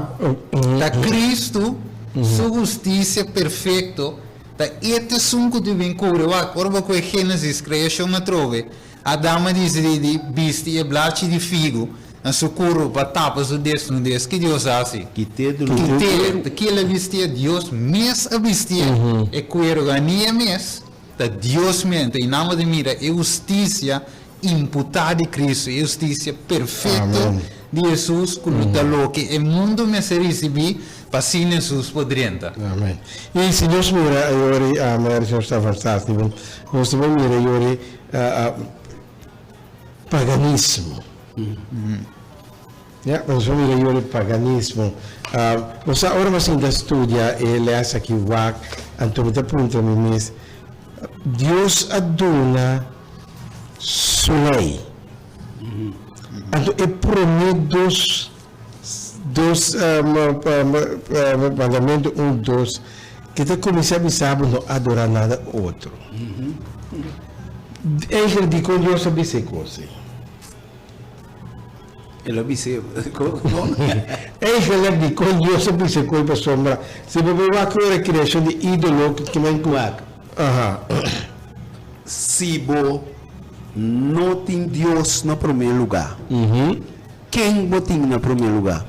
ta Cristo Su hustisia perfekto ta e ta esun ku tin bin kuri. Wak, ora bo kohe Génesis, kreashon atrobe, Adam a disidí di bisti e blachi di figu na su kuru pa tapa su desnudez. Ki Dios a hasi? Kit'é di lo Kit'é. Ta kila bistié? Dios mes a bistié e kueru. Ni e mes, ta Dios mes. Enton, i nan bo ta mira e hustisia imputá di Cristo, e hustisia perfecto di Hesus cu lo ta loke e mundo mester ricibi pa asina Hesus por drenta. Amen. I si nos mira ayori, manera di nos ta avansa, nos ta por mira ayori paganismo. Ya, nos por mira ayori paganismo. Bo sa ora bo sinta studia e les aki wak, anto mi ta puntra mi mes, Dios a duna Su lei. Anto e promé dos dos mandamentu, un, dos, ke ta kuminsá bisa bo no adorá nada otro. Eigenlijk dikon Dios a bisa e kos ei? El a bis'é, Kon? Eigenlijk dikon Dios a bisa e kos pasobra si bo por wak ora kreashon di ídolo ke men ku. Wak. Aha. Si bo no tin Dios na promé lugá, ken bo tin na promé lugá?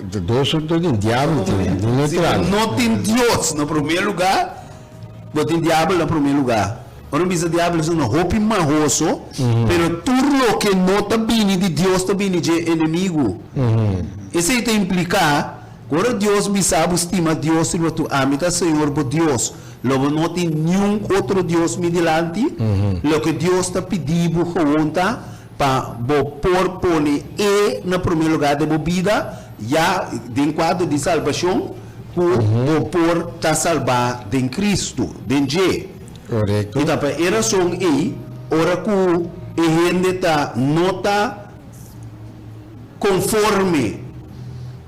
Dos otro tin, diabel tin, no Si bo no tin Dios na promé lugá, bo tin diabel na promé lugá. Ora mi bisa diabel es un hopi mahoso, pero tur loke no ta bini di Dios ta bini dje enemigu. Esei ta impliká ku ora Dios bisa bo stima Dios riba tur, ami ta Señor bo Dios, lo bo no tin niun otro dios mi dilanti. Loke Dios ta pidi bo gewoon ta pa bo por pone E na promé lugá den bo bida, ya den kuadro di salbashon, ku bo por ta salbá den Kristu, den dje. Korekto. I ta pa e rason ei, ora ku e hende ta no ta konforme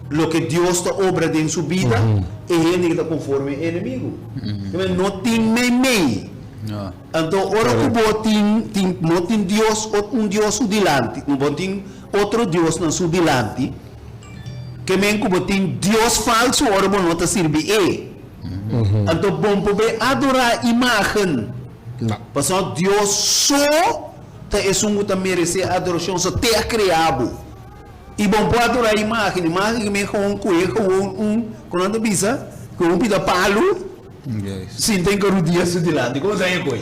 loke Dios ta obra den su bida, e hende ta konforme e enemigu. No tin meimei. Anto ora ku bo tin tin no tin Dios un Dios su dilanti, bo tin otro diosnan su dilanti, ke men ku bo tin dios falsu ora bo no ta sirbi e. Anto bon por bay adorá imágen. No. Pasobra Dios so. ta esun ku ta meresé adorashon, so te a krea bo. I bo no por adorá imágen, imágen ke men gewoon kohe gewoon un, kon nan ta bisa? Kohe un pida palu, sinta en karudia su dilanti. Kon sa e koe?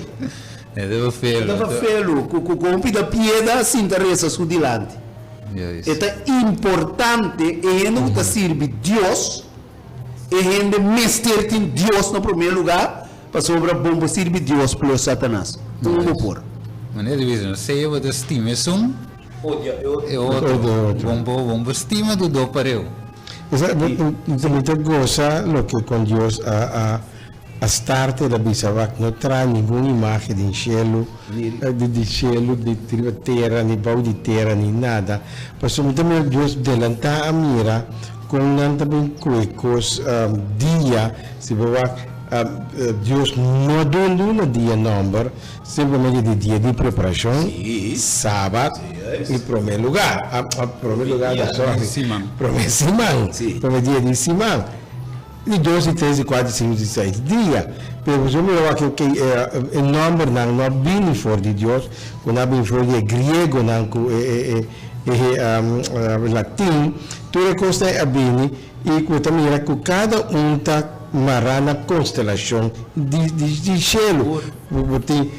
E ta felu. E ta felu, ku ku un pida pieda sinta resa su dilanti. E ta importante e hende ku ta sirbi Dios, e hende mester tin Dios na promé lugá, pasobra bo por sirbi Dios plus Satanas. Un bo por. Manera di bisa, no sea bo ta stima esun, Odia e otro. E otro. Bon bo, bon bo stima tu do pareu. Esa, mi ta gosa loke kon Dios a a a start el a bisa wak no traha ningun imagen den shelu, di di shelu, di riba tera, ni bou di tera, ni nada. Pasobra mi ta mira Dios delantá a mira kon nan ta bin koe kos dia, si bo wak Dios no a duna dia nòmber, Simplemente di dia di preparashon, Sabat, i promé lugá. Promé lugá no, sorry. Promé siman. Promé dia di siman. Di dos, di tres, di kuater, di sinku, di seis dia. Pero boso mira wak ke e nòmbernan no a bini for di Dios, ku nan a bini for di e griegonan ku e latin. Tur e kosnan ei a bini i ku ta mira ku kada un ta mará na konstelashon di shelu. Bo tin,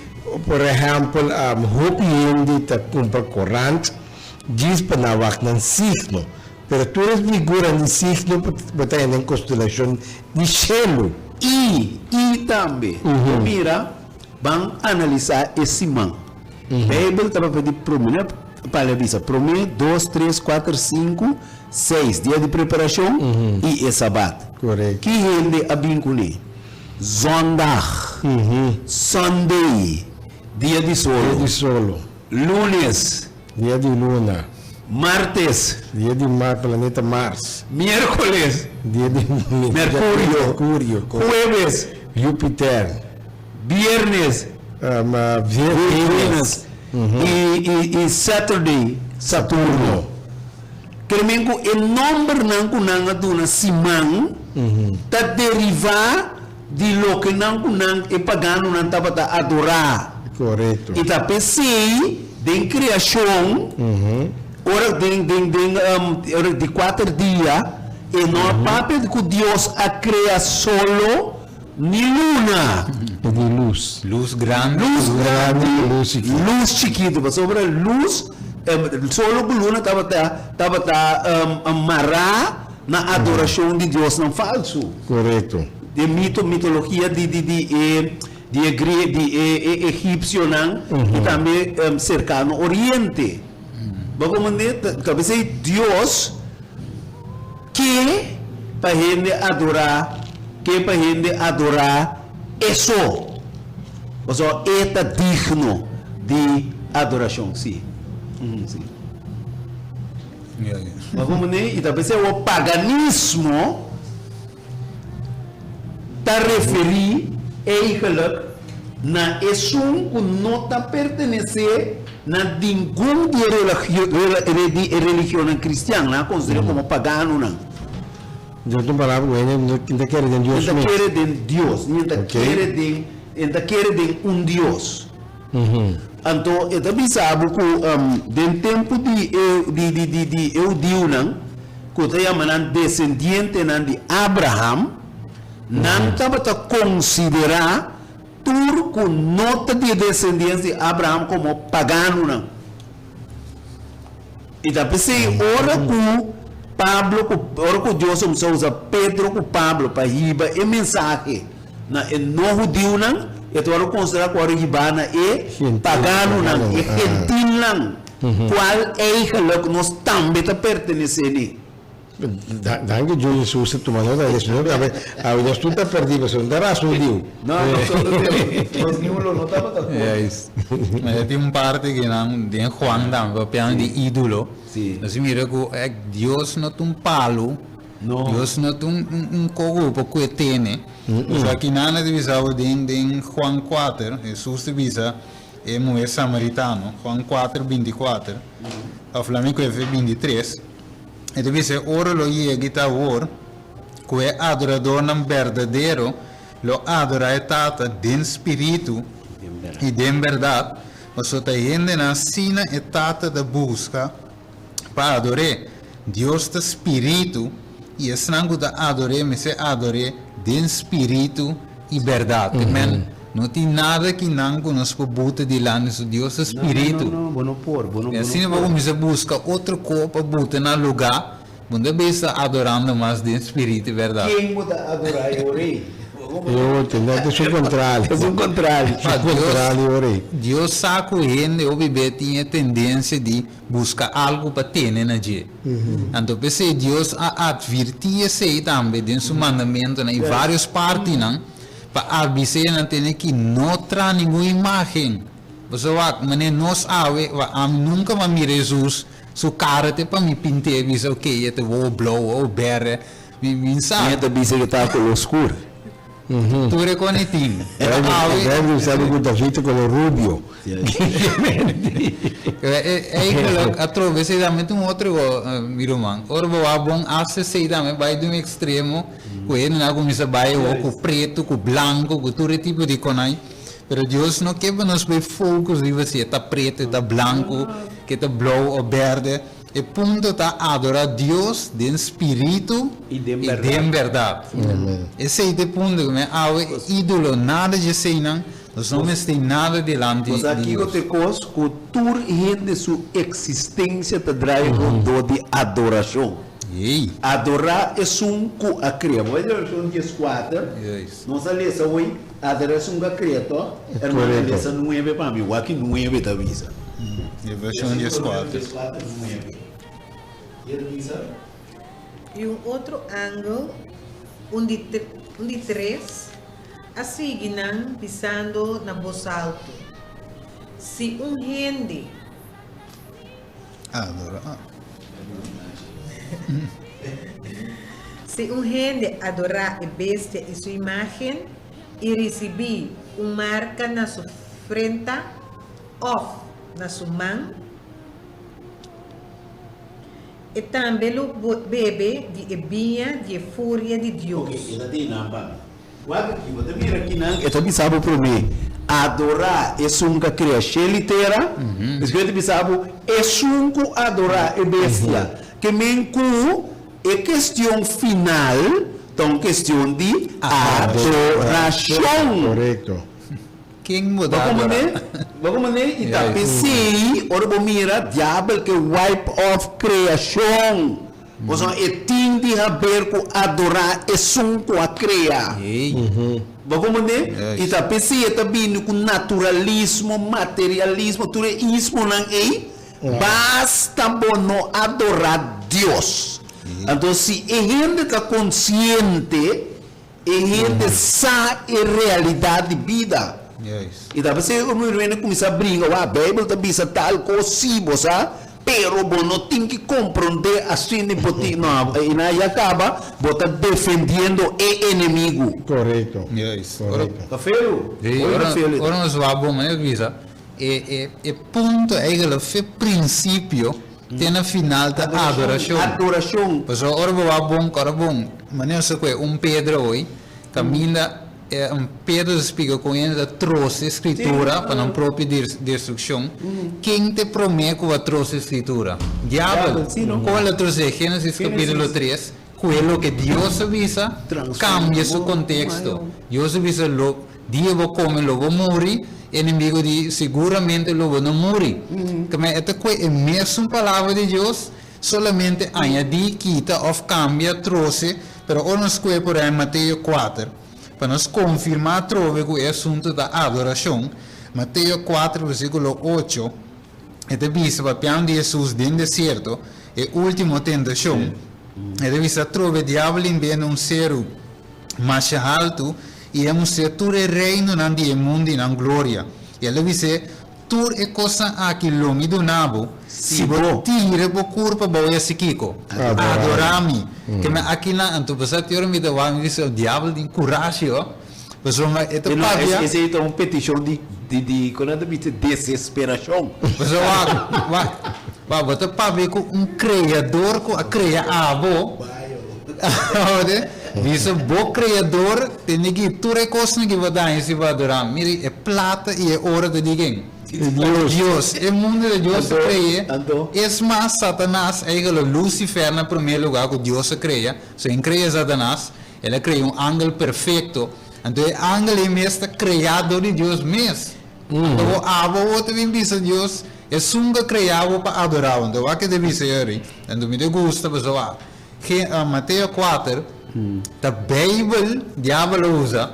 por ehèmpel, hopi hende ta kumpra korant djis pa nan wak nan signo. Pero tur es figuranan di signo bo ta hende den konstelashon di shelu. I, i tambe, bo mira, ban analisá e siman. Beibel ta papia di promé, Pablo a bisa, promé, dos, tres, kuater, sinku, seis, dia di preparashon i e sabat. Korekto. Ki hende a bin kuné? Zondag, Sunday, dia di solo. Dia di solo. Lunes. Dia di luna. Martes. Dia di Mar, planeta Mars. Miércoles. Dia di Mercurio. Mercurio. Jueves. Jupiter. Biernes. Venus. I, i, i Saturday, Saturno. Kere men ku e nombernan ku nan a duna siman ta derivá di loke nan ku nan e paganonan tabata adorá. Korekto. I ta p'esei den kreashon, ora den den den ora di kuater dia, e no a papia di ku Dios a krea solo ni luna. E di lus. Lus grandi. Lus grandi, Lus chikitu. Lus chikitu, pasobra lus, solo ku luna tabata tabata mará na adorashon di diosnan falsu. Korekto. E mito, mitologia di di di e di e grie di e e egipsionan i tambe serkano oriente. Bo komprendé? Ta p'esei Dios. Ke pa hende adorá, ke pa hende adorá E so, pasobra E ta digno di adorashon. Sí. Sí. Bo a komprendé? I ta p'esei awor paganismo ta referí eigenlijk na esun ku no ta pertenesé na ningun di e religionnan kristian. Nan a konsider'é komo paganonan. Di otro palabra, ku hende no ta kere den Dios Nan ta mes. kere den Dios, ni nan ta kere den, nan ta kere den un Dios. Anto e ta bisa bo ku den tempu di e di di di di e hudiunan, ku ta yama nan desendientenan di Abraham, nan tabata konsiderá tur ku no ta di e desendiensia di Abraham komo paganonan. I ta p'esei ora ku Pablo ku ora ku Dios a kuminsá usa Pedro ku Pablo pa hiba e mensahe na e no hudiunan, e ta wòrdu konsiderá ku wòrdu hibá na e paganonan, e gentilnan, kual eigenlik nos tambe ta pertenesé n'e. Danki Dios Jesus ta tuma nota di eso. Awe nos tur ta perdí pasobra no ta ras hudiu. No, nos nos ni un lo no tabata ku. Juist. Ma e tin un parti ku nan den Juan tambe papiando di ídolo. Si. Nos mira ku Dios no ta un palu. No. Dios no ta un un kogo pa ku e tene. Pasobra kinan a ta bisa bo den den Juan kuater, Jesus ta bisa e muher samaritano, Juan kuater 24, òf lami ku e 23. E ta bisa e ora lo yega i ta awor ku e adoradornan berdadero lo adorá e Tata den spiritu i den bèrdat, Pasobra ta hendenan asina e Tata ta buska pa ador'é. Dios ta Spiritu, i esnan ku ta ador'é mester ador'é den spiritu i bèrdat. Te men, no tin nada ki nan ku nos por buta dilanti su. Dios ta Spiritu. No, no, no, bo no por, bo no, bo I no asina bo por. kuminsá buska otro ko pa buta na lugá, bo no ta bes ta adorando mas den spiritu i bèrdat. Ken bo ta adorá e ora ei? E otro, no, ta su kontrali. Ta su kontrali. Su kontrali e ora ei. Dios sa ku hende hopi be tin e tendensia di buska algu pa tene na dje. Anto p'esei Dios a atvirtí esei tambe den su mandamentunan i vários partinan pa avis'é nan tene ki no traha ningun imágen. Pasobra wak, manera nos awe, wak, ami nunka m'a mira Hesus su kara te pa mi pint'é bisa okey e ta wowo blou, wowo bèrdè, mi mi sa. Mi ta bisa ku ta koló skur. Tur e kon e tin. Pero awe. Bijbel bisa ku David ta koló rubio. Eigenlijk atrobe esei tambe ta un otro mi ruman. Ora bo wak bon hasta esei tambe bai di un extremo ku hendenan a kuminsá bai awor ku pretu, ku blanku, ku tur e tipo di konai. Pero Dios no ke pa nos bai focus riba si e ta pretu, e ta blanku, ke ta blou o berde. E punto ta adora Dios den spiritu I den i bèrdat. den bèrdat. Esei ta e punto ku mi awe ídolo nada dje eseinan, nos no mester nada dilanti Bo sa di kiko Dios. ta e kos ku tur hende su eksistensia ta drai rondó di adorashon. Ei. Adorá esun ku a krea. Bo bai den vershon dieskuater, Juist. nos a lesa hoy, adorá esun ku a krea tòg? Hermana Korekto. lesa nuebe pa mi, wak ki nuebe ta bisa. E vershon dieskuater. Dieskuater nuebe. I ta bisa. I un otro angel, un di un di tres, a sigui nan bisando na bos altu, Si un hende. Adorá. Si un hende adorá e bestia i su imágen, i risibí un marka na su frenta òf na su man, e tambe lo bebe di e biña di e furia di Dios. Ok, e ta tin nan pa mi. Wak aki, bo ta mira kinan e ta bisa bo promé, Adorá esun ku a krea shel i tera. Despues e ta bisa bo, Esun ku adorá e bestia. Ke men ku e kestion final ta un kestion di adorashon. Korekto. Ken bo Bo ta adorá? komprendé? Bo komprendé? I ta p'esei ora bo mira diabel ke wipe off kreashon. Pasobra e tin di haber ku adorá esun ku a krea. Bo komprendé? I ta p'esei e ta bini ku naturalismo, materialismo, tur e ismonan ei. Basta bo no adorá Dios. Anto si e hende ta konsiente, e hende sa e realidat di bida. I ta p'esei ora mi rumannan kuminsá bringa, wak, Beibel ta bisa tal kos, sí, bo sa, pero bo no tin ki komprondé asina bo tin, no, i nan ya kaba, bo ta defendiendo e enemigu. Korekto. Korekto. Ta feo. Sí, Hopi ta feo. ora nos wak bon, manera bisa, e e e punto eigenlijk, fe prinsipio te na final ta adorashon. Adorashon. Pasobra ora bo wak bon, kòrda bon, manera nos ta kohe un Pedro hoy, kaminda E Pedro ta splika kon hende ta trose Skritura pa nan propio destrukshon. Ken ta e promé ku a trose Skritura? Diabel. Kon el a tros'é? Génesis kapítulo tres, ku e loke Dios a bisa kambia su konteksto. Dios a bisa lo dia bo kome lo bo muri, e enemigu di siguramente lo bo no muri. Keme e ta kue e mesun palabra di Dios, solamente añadí, kita òf kambia, trose, pero ora nos kue por ehèmpel Mateo kuater, Pa nos konfirmá atrobe ku e asuntu ta adorashon, Mateo kuater versíkulo ocho, e ta bisa papiando di Hesus den desierto, e último tentashon, e ta bisa atrobe diabel inbé na un seru masha haltu i a mustr'é tur e reinonan di e mundu i nan gloria. I el a bis'é, Tur e kosnan aki lo mi duna bo, si bo tira bo kurpa bou e hasi kiko? Adorá mi. Ke mi akinan, anto pasá te ora mi ta wak, mi bisa, e diabel tin kurashi ho. Pasobra e ta papia. Esei ta un petishon di, di, di, kon nan ta bisa, desesperashon. Pasobra wak, wak, wak, bo ta papia ku un Kreador ku a krea abo. Bisa bo Kreador tene ki tur e kosnan ki bo daña si bo adorá mi. Mira, e plata i e oro ta di ken? Dios. Dios, e mundu ta Dios a Anto, krea. anto. Es mas, Satanas, eigenlijk Lucifer na promé lugá ku Dios a krea, so en krea Satanas, el a krea un angel perfekto. Anto e angel ei mes ta kreá dor di Dios mes. Anto bo abo bo ta bin bisa Dios, esun ku a krea bo pa adorá bo. Anto wak ke ta bisa yori. Anto mi ta gusta pasobra Ge Mateo kuater ta Beibel diabel a usa.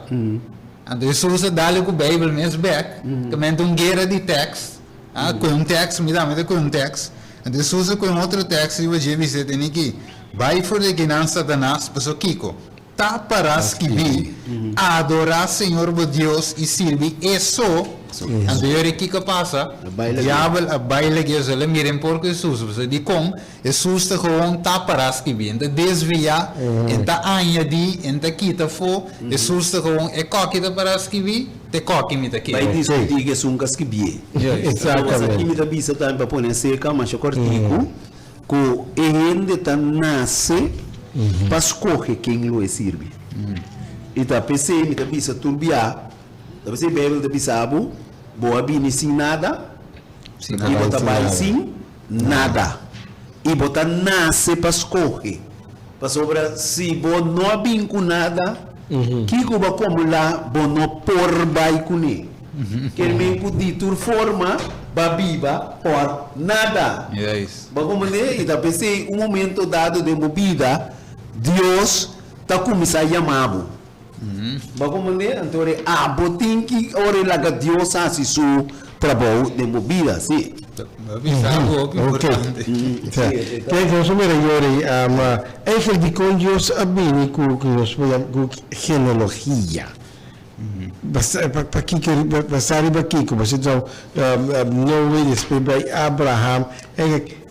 Anto Hesus a dale ku Beibel mes bek. Ta menta un guera di tèks. A kohe un tèks, mi tambe ta kohe un tèks. Anto Hesus a kohe un otro tèks riba dje bis'é tene ki, Bai for di akinan, Satanas, pasobra kiko? Ta para skibí, Adorá Señor bo Dios i sirbi E so. Anto yori kiko a pasa? Diabel a bai lag'é so. El a mira en porko Hesus. Pasobra dikon? Hesus ta gewoon ta para skibí. En ta desviá, en ta añadí, en ta kita afó. Hesus ta gewoon e koki ta para skibí, te koki mi ta Bai kere. diskutí ku esun ka skibié. Exactamente. Aki mi ta bisa tambe pa pone aserka masha kòrtiku. Ku e hende ta nase pa skohe ken lo e sirbi. I ta p'esei mi ta bisa tur bia, ta p'esei Beibel ta bisa bo, Bo a bini sin nada i bo ta bai sin nada. I bo ta nase pa skohe. Pasobra si bo no a bin ku nada, kiko bo a komulá bo no por bai kuné. Ker men ku di tur forma ba biba por nada. Bo a komprendé? I ta p'esei un momento dado den bo bida, Dios ta kuminsá yama bo. Bo a komprendé? Anto ora abo tin ki ora e laga Dios hasi su trabou den bo bida, sí. Bo a bisa algu hopi importante. Kijk, nos a mira yori, eigenlijk dikon Dios a bini ku nos por yama ku genealogia. Pakiko basá riba kiko? Bo sa Noe despues bai Abraham.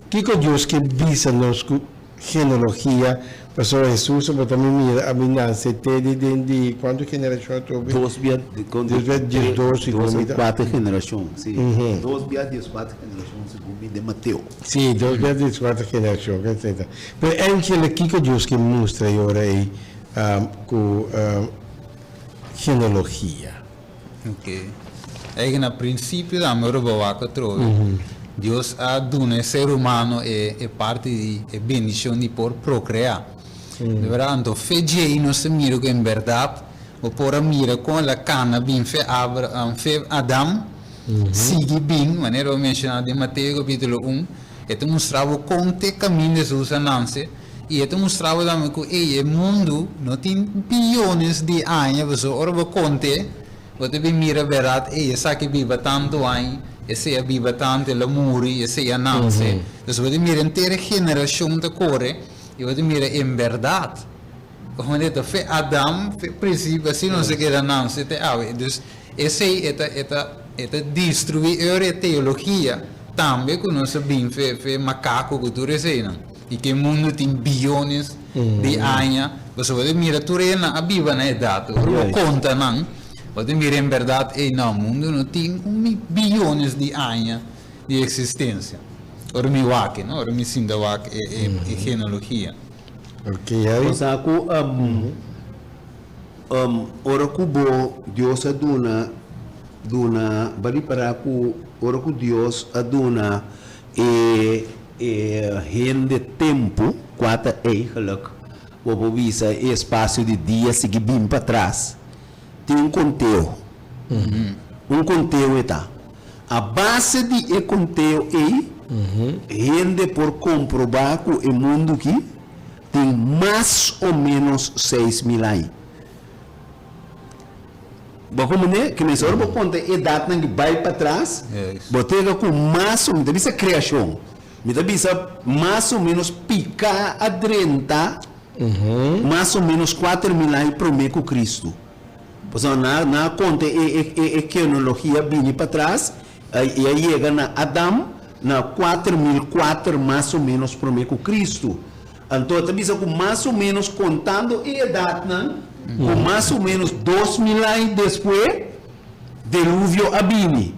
Kiko Dios ke bisa nos ku genealogia? Pasobra Hesus bo ta mi mira a bin nase te di den di kuantu generashon atrobe? Dos bia Dos bia diesdos segun mi ta. Kuater generashon si. Dos bia dieskuater generashon segun mi den Mateo. Si, dos bia dieskuater generashon etcetera. Pero enkele kiko Dios ke mustra e ora ei ku genealogia. Ok. Eigen na principio tambe ora bo wak atrobe, Dios a duna e ser humano e e parti di e bendicion di por procrea. De berdad, anto fe djei nos ta mira cu en berdad bo por a mira con el a cana bin fe Abraham, fe Adam sigui bin, manera bo a menciona den Mateo capitulo un, e ta mustra bo con te caminda Jesus a nance. I e ta mustra bo tambe ku ei e mundu no tin biyones di aña, pasobra ora bo kont'é, bo ta bin mira bèrdat, ei esaki biba tantu aña, esei a biba tantu, el a muri, esei a nanse. Dus bo ta mira henter e generashon ta kore i bo ta mira en bèrdat komo e ta fe Adam, fe prinsipio, asina nos a keda nanse te awe. Dus esei e ta e ta e ta destruí ora e teologia tambe ku nos a bin fe fe makaku ku tur eseinan. I ke mundu tin biyones di aña, pasobra bo ta mira tur hende a biba na e edat. Ora bo konta nan, bo ta mira en bèrdat, ey no, mundu no tin un biyones di aña di eksistensia. Ora mi wak e, no? Ora mi sinta wak e genealogia. Bo sa ku ora ku bo Dios a duna duna, bo a ripará ku ora ku Dios a duna E e hende tempu kua ta eigenlijk bo por bisa e espasio di dia sigui bin patras tin un konteo. Un konteo e ta. A base di e konteo ei hende por komprobá ku e mundu ki tin mas o ménos 6000 aña. Bo komprendé? Ke mester ora bo konta e edatnan ki bai patras, bo tega ku mas o, mi ta bisa kreashon, mi ta bisa mas o ménos piká a drenta mas o ménos 4000 aña promé ku Kristu. Pasobra nan nan a konta e e e kronologia bini patras i a yega na Adam na 4004 mas o ménos promé ku Kristu. Anto e ta bisa ku mas o ménos kontando e edatnan, ku mas o ménos 2000 aña despues deluvio a bini.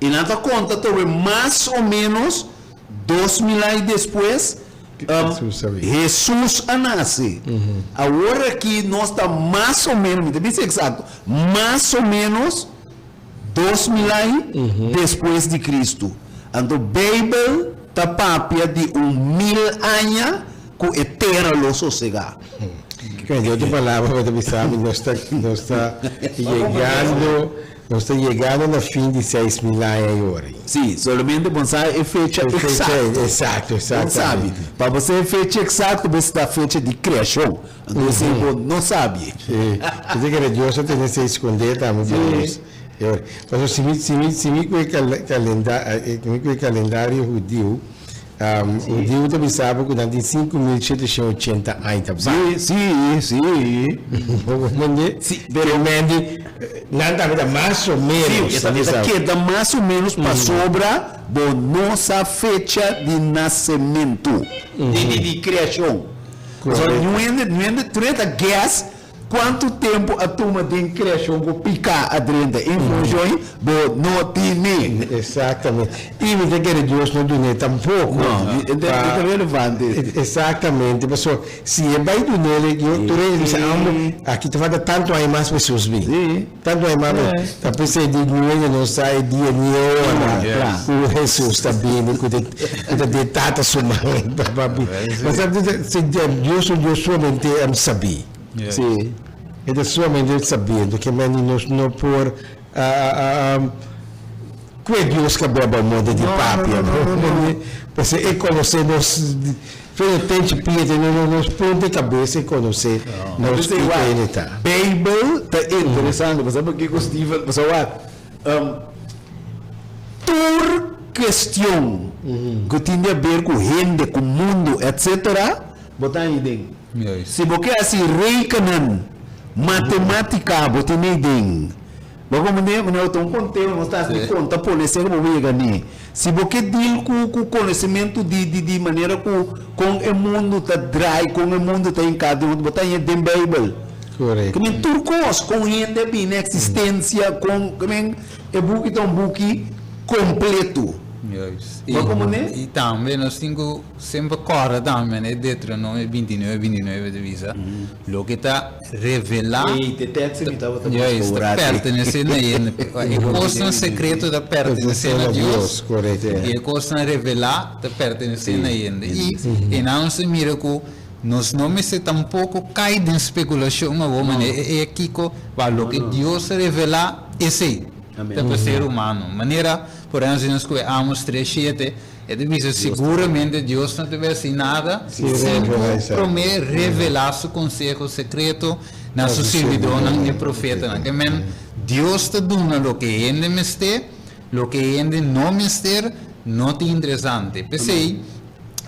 I nan ta konta tobe mas o ménos 2000 aña despues Hesus a nase. Awor aki nos ta mas o ménos, mi ta bisa eksakto, mas o ménos. 2000 aña despues di Kristu. Anto Beibel ta papia di un mil aña ku e tera lo sosegá. Di otro palabra bo ta bisa mi nos ta nos ta yegando nos ta yegando na fin di 6000 aña e ora ei. Sí, solamente bo sa e fecha E fecha eksakto. eksakto, Bo sabi. eksaktamente. Pa bo sa e fecha eksakto bo sta fecha di kreashon. Anto esei bo no sabi. Sí, mi ta kere Dios a tene esei skondé tambe pa nos. E ora. Pasobra si mi si mi si mi ku e kalenda mi ku e kalendario hudiu, hudiu ta bisa bo ku nan tin 5780 aña ta bai. Sí, sí, sí. Bo comprende? Sí, pero pero mendi nan tambe ta mas o menos. Sí, e ta keda mas o menos pasobra bo no sa fecha di nasementu, di di di kreashon. Pasobra niun hende, niun hende tur ta guess Kuantu tempu a tuma den kreashon ku piká a drenta influenshon bo no tine? Exactamente. I mi ta kere Dios no dun'é tampoko. No, e ta relevante. Exactamente, pasobra si e bai dun'é, yo tur hende bisa, amo, aki ta falta tantu aña mas pa Hesus bin. Tantu aña mas pa, ta p'esei di niun hende no sa e dia ni e ora ku Hesus ta bini, ku ta ku ta den Tata su man pa bin. Pasobra Dios un Dios sumamente sabí. Sí. E ta sumamente sabiendo ke meni nos no por kue Dios ka beba moda di papia. Pasobra e konosé nos fe di tenchi pia te nos punta di kabes e konosé nos kiko hende ta. Beibel ta interesante. Bo sa pakiko Steven? Bo sa wak, tur kestion ku tin di haber ku hende, ku mundu, etsetera, bo ta haña den. Si bo ke hasi rekenen, matematika, bo tin ei den. Bo komprende? Manera bo ta un konteo, nos ta hasi di konta pone seka bo yega ne. Si bo ke deal ku ku konosementu di di di manera ku kon e mundu ta drai, kon e mundu ta hinká den otro, bo ta haña den Beibel. Korekto. Ke men tur kos, kon hende a bini na eksistensia, kon, ke men e buki ta un buki kompleto. Juist. Bo komprende? I tambe nos tin ku. Semper kòrda tambe manera Deuteronomio 29, 29 ta bisa, Loke ta revelá Ey, te teksto mi tabata buska Juist, un ta rati. pertenesé na hende. E kosnan sekreto ta pertenesé na Dios, i e kosnan revelá ta pertenesé na hende. I einan nos ta mira ku nos no mester tampoko kai den spekulashon awor manera e kiko, pa loke Dios a revelá, esei ta pa ser humano. Manera, por ehempel, si nos kohe Amos 3, 7, E ta bisa, Siguramente Dios no ta bai hasi nada sin ku promé revelá su konseho sekreto na su sirbidónan, e profetanan. Ke men, Dios ta duna loke hende mester, loke hende no mester no ta interesante. P'esei,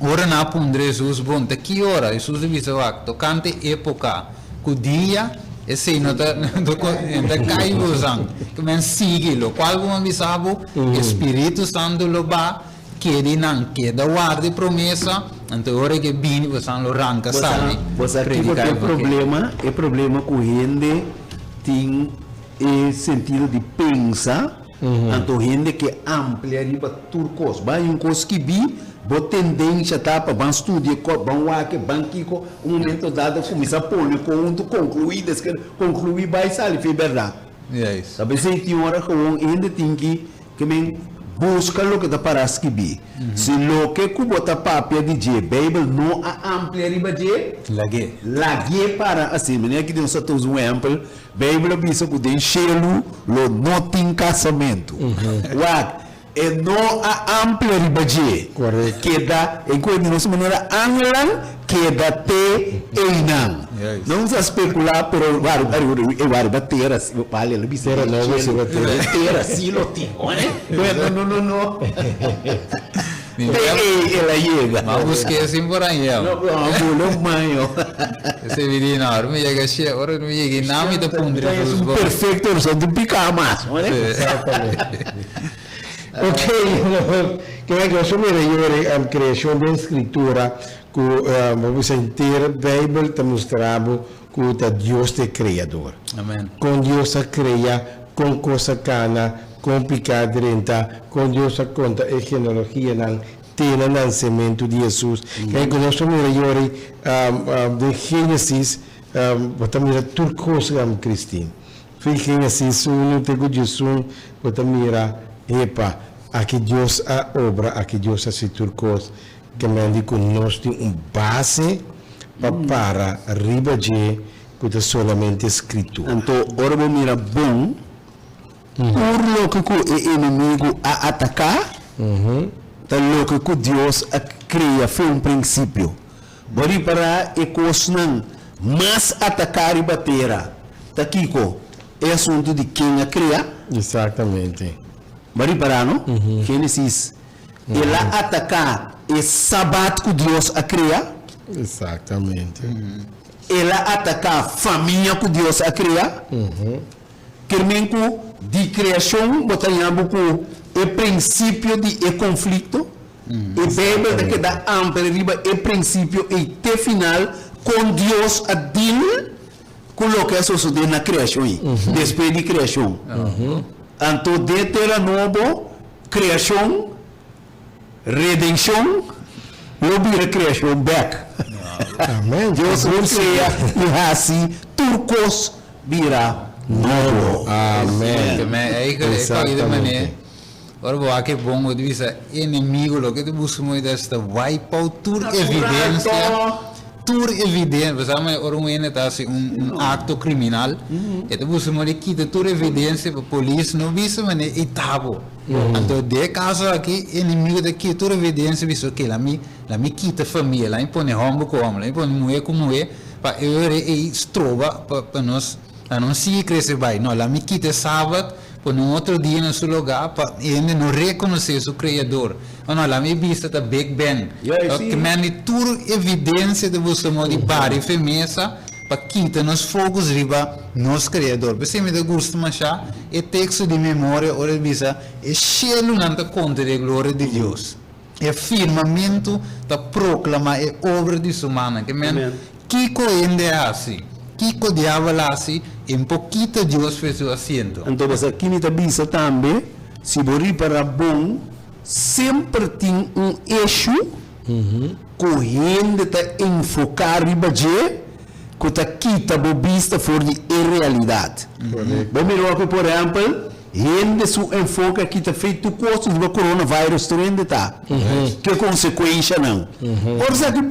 ora nan a puntra Hesus, Bon, ta ki ora? Hesus a bisa, Wak, tokante époka ku dia, esei no ta no ta kai bosan. Ke men sigui lokual ku bo a bisa bo, e Spiritu Santu lo ba keda i nan keda warda e promesa, anto e ora ke bini bosan lo ranka sali Bo sa kiko prediká ta e evangelio. problema? E problema ku hende tin e sentido di pensa, anto hende ke amplia riba tur kos. Bai un kos skibí, bo tendensha ta pa ban studia e kos, ban wak e, ban kiko, un momento dado kuminsá pone kontu, konkluí, despues konkluí bai sali fi e bèrdat. Ta p'esei tin ora gewoon hende tin ki ke men buska loke ta pará skibí. Si loke ku bo ta papia di dje, Beibel no a amplia riba dje, Lag'é. lag'é para asina. Manera ki nos ta usa un ehèmpel, Beibel a bisa ku den shelu lo no tin kasamentu. Wak, e no a amplia riba dje. Korekto. Keda, en kuenta di nos manera, angelnan keda te einan. Juist. No nos a spekulá, pero wak, e wak riba tera si, bale, lo bisa Tera den no, shelu. riba tera. Den tera si lo tin. No, no, no, no. Mi Te ei el a yega. Ma busk'é sin por aña. No, no, no, mayo. Ese bidi no, ora mi yega shia, ora mi yega i nan mi ta puntra Es Jesús un bo. perfecto persona, tin pica mas. Exactamente. Ok, keda ku nos mira yori creacion den Scritura ku bo bisa henter Bijbel ta mustra bo ku ta Dios ta e creador. Amen. Kon Dios a crea, kon kos a kana, kon piká drenta, kon Dios a konta e genealogianan te na nansementu di Hesus. Kaya ku nos ta mira yori den Génesis, bo ta mira tur kos, Christine. Fin Génesis unu te ku 11 bo ta mira, epa, aki Dios a obra, aki Dios a hasi tur kos. Ke men di ku nos tin un base pa para riba dje ku ta solamente Skritura. Anto ora bo mira bon, tur loke ku e enemigu a ataká ta loke ku Dios a krea for un prinsipio. Bo ripará e kosnan mas ataká riba tera ta kiko? E asuntu di ken a krea. Exactamente. Bo ripará no? Génesis. El a ataká e Sabat ku Dios a krea. Exactamente. El a ataká famia ku Dios a krea. Ker men ku di kreashon bo ta haña bo ku e prinsipio di e konflikto. E Beibel ta keda amplia riba e prinsipio ei te final kon Dios a dil ku loke a sosodé na kreashon ei, despues di kreashon. Anto den tera nobo, kreashon, redenshon, lo bira kreashon bèk. Amen. Dios lo krea i hasi tur kos bira nobo. Amen. Exactamente. Ora bo wak e bon bo ta bisa enemigo loke ta buska Moises ta wipe out tur evidencia, tur evidencia, bo sa ora un hende ta hasi un acto criminal e ta buska modo di kita tur evidencia pa polis no bisa manera e ta bo, anto den e caso aki enemigo ta kita tur evidencia bisa ok lami lami kita famia lami pone homber ku homber lami pone muher ku muher pa e ora ei stroba pa nos. La no sigui crece bai, no, la mi kita e Sabat, pone un otro dia na su logá pa hende no reconoce su Creador. No, no, la mi bista ta Big Ben. Ke men di tur evidencia ta busca modo di bari fe mesa pa kita nos focus riba nos Creador. P'esei mi ta gusta mashá e texto di memoria ora e bisa e shelunan ta conta di e gloria di Dios. E firmamentu ta proclama e obra di su mannan. Ke men, kiko hende a hasi? Kiko diabel a hasi? E por kita Dios for su asiento. Anto bo sa ki mi ta bisa tambe, si bo ripara bon, semper tin un issue ku hende ta enfoká riba dje ku ta kita bo bista for di e realidat. Bo mira wak por ehèmpel, Hende su enfoke aki ta fei tur kos riba coronavirus tur hende ta ke konsekuenshanan. Ora esaki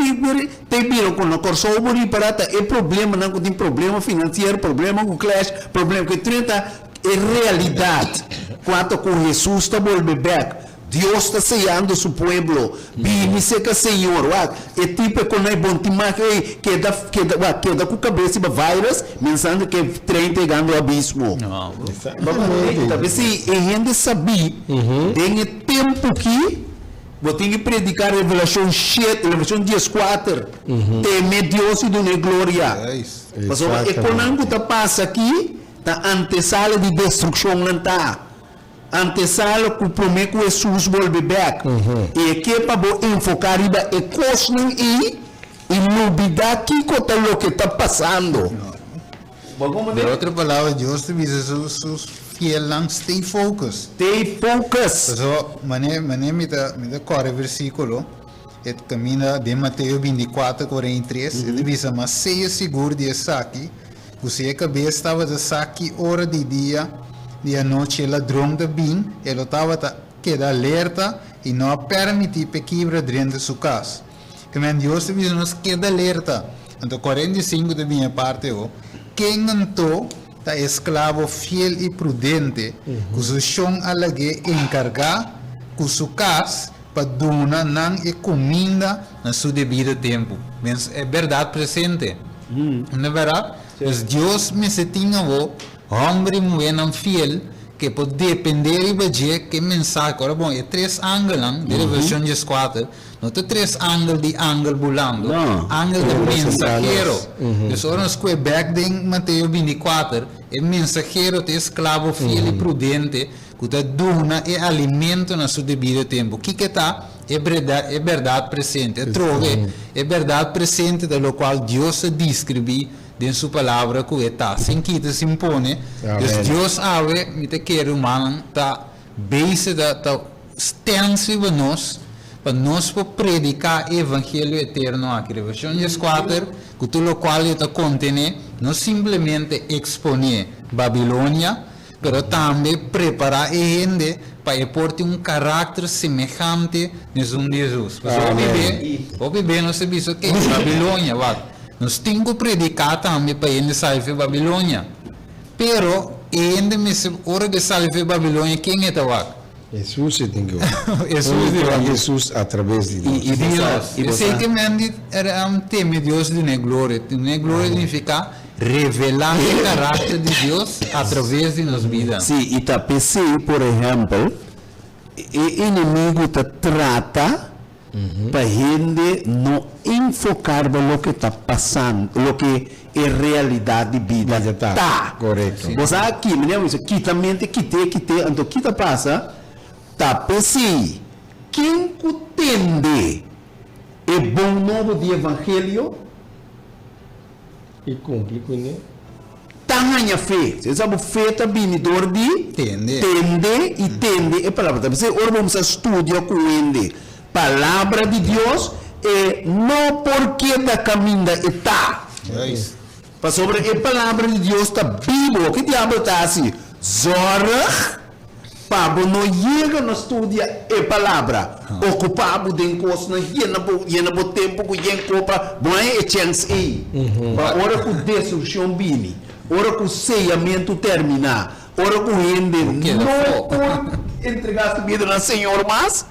ta bira ku na Kòrsou bo ripara ta e problemanan ku tin problema finansiero, problema ku clash, problema ku e tur hende ta e realidat kua ta ku Hesus ta bolbe bèk. Dios ta seyando su pueblo. Bini serka Señor. Wak, e tipo e konai bon tin mag ei keda, keda, wak, keda ku kabes riba virus, mensando ke trein ta yegando abismo. Exactamente. Ta p'esei e hende sabí den e tempu ki bo tin ki prediká Revelashon shete, Revelashon 14, teme Dios i dun'é gloria. Pasobra e konan ku ta pasa aki ta antesala di destrukshon nan ta. Antesala ku promé ku Hesus bolbe bèk. I e ke pa bo enfoká riba e kosnan ei i lubidá kiko ta loke ta pasando. Bo De otro palabra, Dios ta bisa su su fielnan, stay focus. Stay focus. Pasobra manera manera mi ta mi ta kòrda e versíkulo, e kaminda den Mateo 24, 43, e ta bisa, Ma sea sigur di esaki, Ku si e kabes tabata sa ki ora di dia di anochi e ladron ta bin, e lo tabata keda alerta i no a pèrmití p'e kibra drenta su kas. Kimen Dios ta bisa nos keda alerta. Anto 45 ta bin e parti awo, Ken anto ta e esklabo fiel i prudente ku su shon a lag'é enkargá ku su kas pa duna nan e kuminda na su debido tempu? Mens e bèrdat presente. No bèrdat? Pues Dios mester tin awor hòmber i muhénan fiel ku por dependé riba dje ku e mensahe. Ora bon, e tres angelnan den Revelashon 14 no ta tres angel di angel bulando, angel ta mensahero. Dus ora nos kue bèk den Mateo 24, e mensahero ta e esklabo fiel i prudente ku ta duna e alimento na su debido tempu. Kiko ta e e bèrdat presente? Atrobe, e bèrdat presente ta lokual Dios a deskribí den su Palabra ku e ta, sin kita, sin pone. Dus Dios awe, mi ta kere rumannan, ta base ta ta stèns riba nos pa nos por prediká e evangelio eterno aki. Revelashon 14, ku tur lokual e ta kontené, no simplemente eksponé. Babilonia, pero tambe prepará e hende pa e por tin un karakter semehante na esun di Hesus. Pasobra hopi be, hopi be nos ta bisa, ok, Babilonia, wak, nos tin ku prediká tambe pa hende sali for Babilonia. Pero e hende mester, ora ku e sali for Babilonia, ken e ta wak? Hesus e tin ku wak. Hesus di wak. Hesus atraves di nos. I Dios. Esei ke men di teme Dios dun'é gloria. Dun'é gloria signifiká Revelá e karakter di Dios atraves di nos bida. Sí, i ta p'esei, por ehèmpel, e enemigu ta trata pa hende no enfoká riba loke ta pasando, loke e realidat di bida ta. Korekto. Bo sa aki, manera bo bisa, kita mente, kit'é, kit'é, anto ki ta pasa? Ta p'esei, ken ku tende e bon nobo di evangelio, I kumpli kuné. Ta haña fe. Si sa bo fe ta bini dor di. Tende. Tende i tende e palabra. Ta p'esei ora bo kumsa studia ku hende palabra di Dios, e no por keda kaminda e ta. Juist. Pasobra e palabra di Dios ta bibo. Ke diabel ta hasi? Zorg Pa bo no yega na studia e palabra, ocupa bo den cosnan, yena bo yena bo tempo cu yen copa, bo haña e chens ey. Pa ora cu destruccion bini, ora cu seyamento termina, ora cu hende no por entrega su bida na Señor mas,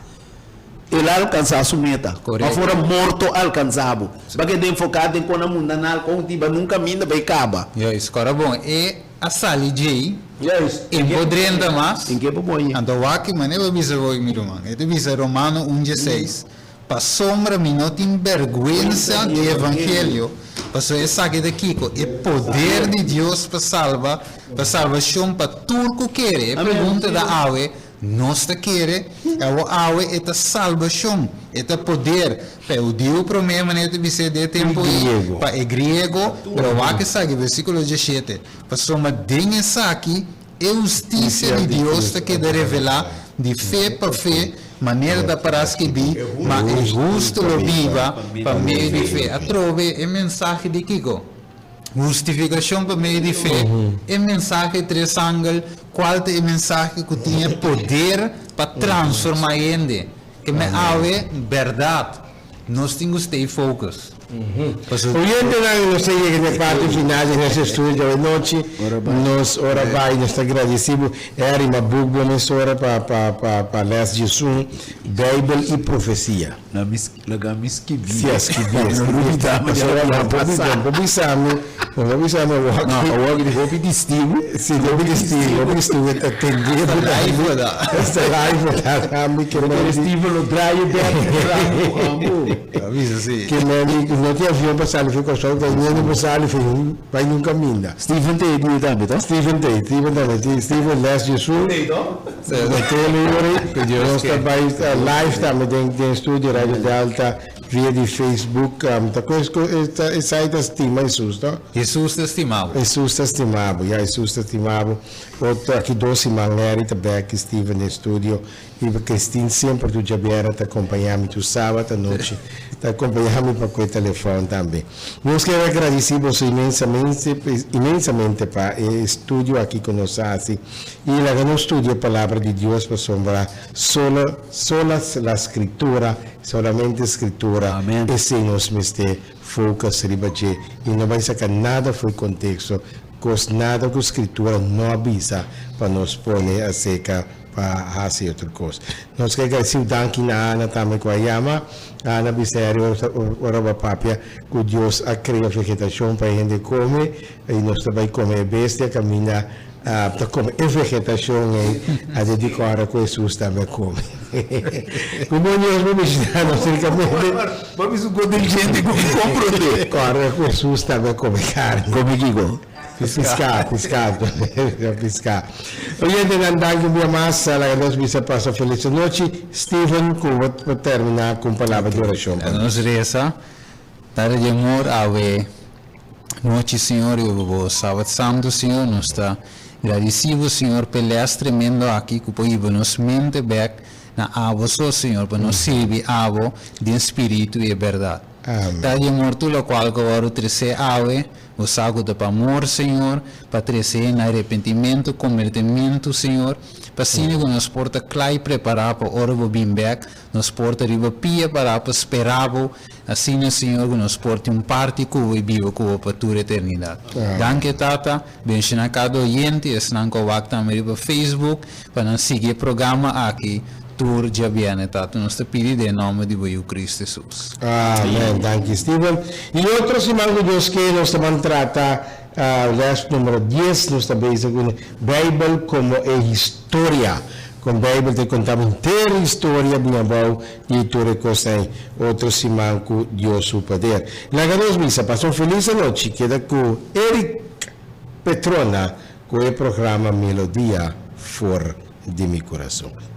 el a alcansa su meta. Of ora morto alcansa bo. Ba keda enfoca den con a mundanal, con tiba nunca minda bay caba. Juist, cora bon. E a sali djei, Juist. e bo drenta mas. En ke bo boña? Anto wak manera bo bisa hoy mi ruman. E ta bisa Romano un dieseis, Pasobra mi no tin bergwensa di e evangelio, pasobra esaki ta kiko? E poder di Dios pa salba, pa salbashon pa tur ku kere. E pregunta ta awe, Nos ta kere awor awe e ta salbashon, e ta poder pa e hudiu promé, manera ta bis'é den e tempu ei, pa e griego, pero wak esaki, versíkulo dieshete, Pasobra den esaki e hustisia di Dios ta keda revelá di fe pa fe, manera ta pará skibí, Ma e hustu lo biba pa medio di fe. Atrobe e mensahe di kiko? Hustifikashon pa medio di fe, e mensahe tres angel, kual ta e mensahe ku tin e poder pa transformá hende. Ke men awe, bèrdat, nos tin ku stay focus. Pasobra. Oyentenan, nos ta yega na e parti final di nos estudio di awe nochi. Nos ora bai, nos ta gradisí bo. E a rima buk bo mesora pa pa pa pa lès djesun, Beibel i Profesia. Na mis Laga mi skibi. Si a skibi, a skibi. Pasobra nan por bisa, nan por bisa mi, nan por bisa mi awor No, awor ki hopi testigu. Si, hopi testigu, hopi testigu ta tende bo Sta live bo ta. Sta live bo ta tambe ke men di. Steven lo draai e bek amo amo. Ta bisa si. Ke men di no tin avion pa sali for Kòrsou, ta niende por sali for bai nun kaminda. Steven ta e dia tambe to? Steven ta e, Steven tambe, Steven les Jesús. Nos ta bai live tambe den den studio Radio Delta via di Facebook. Ta ku esai ta stima Hesus no? Hesus ta stima bo. Hesus ta stima bo, ya Hesus ta stima bo. Otro aki dos siman Larry ta bek i Steven den studio i Christine semper tur djabièrnè ta kompañá mi tur sabat anochi ta kompañá mi pa ku e telefòn tambe. Nos kier a gradisí boso inmensamente inmensamente pa e estudio aki ku nos a hasi. I laga nos studia e Palabra di Dios pasobra solo sola la Scritura, solamente Scritura, Amen. esei nos mester focus riba dje i no bai saca nada fo'i contexto, cos nada cu Scritura no a bisa pa nos pone acerca pa haci otro cos. Nos ke agradeciu danki na Ana tambe cu a yama. Ana bisa eri ora ora bo a papia cu Dios a crea vegetacion pa e hende come i nos ta bai come e bestia caminda Ta kome e vegetashon ei a dedika ora ku Hesus tambe a kome. Ku bon Dios bo bishita nos rikamente. Bo bisa ku inteligente ku mi komprondé. Kòrda ku Hesus tambe a kome karni. Kome kiko? Piská, piská, piská. Oyentenan danki un bia mas. Laga nos bisa pasa felis anochi. Steven ku bo por terminá ku un palabra di orashon pa nos. Nos resa. Tata di amor awe. Nochi Señor y bo Sabat Santo Señor nos ta gradeci bo Señor p'e les tremendo aki cu por hiba nos mente bek na abo so Señor pa nos sirbi abo den spiritu y e berdad. Amen. Ta di amor tur lokual ku a wòrdu tresé awe, bo sa ku ta pa amor, Señor, pa tresé na arepentimentu, kombertimentu, Señor, pa asina ku nos por ta kla i prepará pa ora bo bin bèk, nos por ta riba pia pará pa spera bo, asina, Señor, ku nos por tin un parti ku bo i biba ku bo pa tur eternidat. Danki, Tata. Benshoná kada oyente i esnan ku a wak tambe riba Facebook pa nan sigui e programa aki tur djabièrnè Tata. Nos ta pidi den nòmber di bo Yu Kristu Hesus. Amen. Danki Steven. I otro siman ku Dios ke nos ta ban trata les numero dies. Nos ta bezig ku Beibel komo e historia. Kon Beibel ta konta bo henter historia bin abou di tur e kosnan ei. Otro siman ku Dios su poder. Laga nos bisa pasa un felis anochi. Keda ku Eric Petrona ku e programa Melodia for di mi kurason.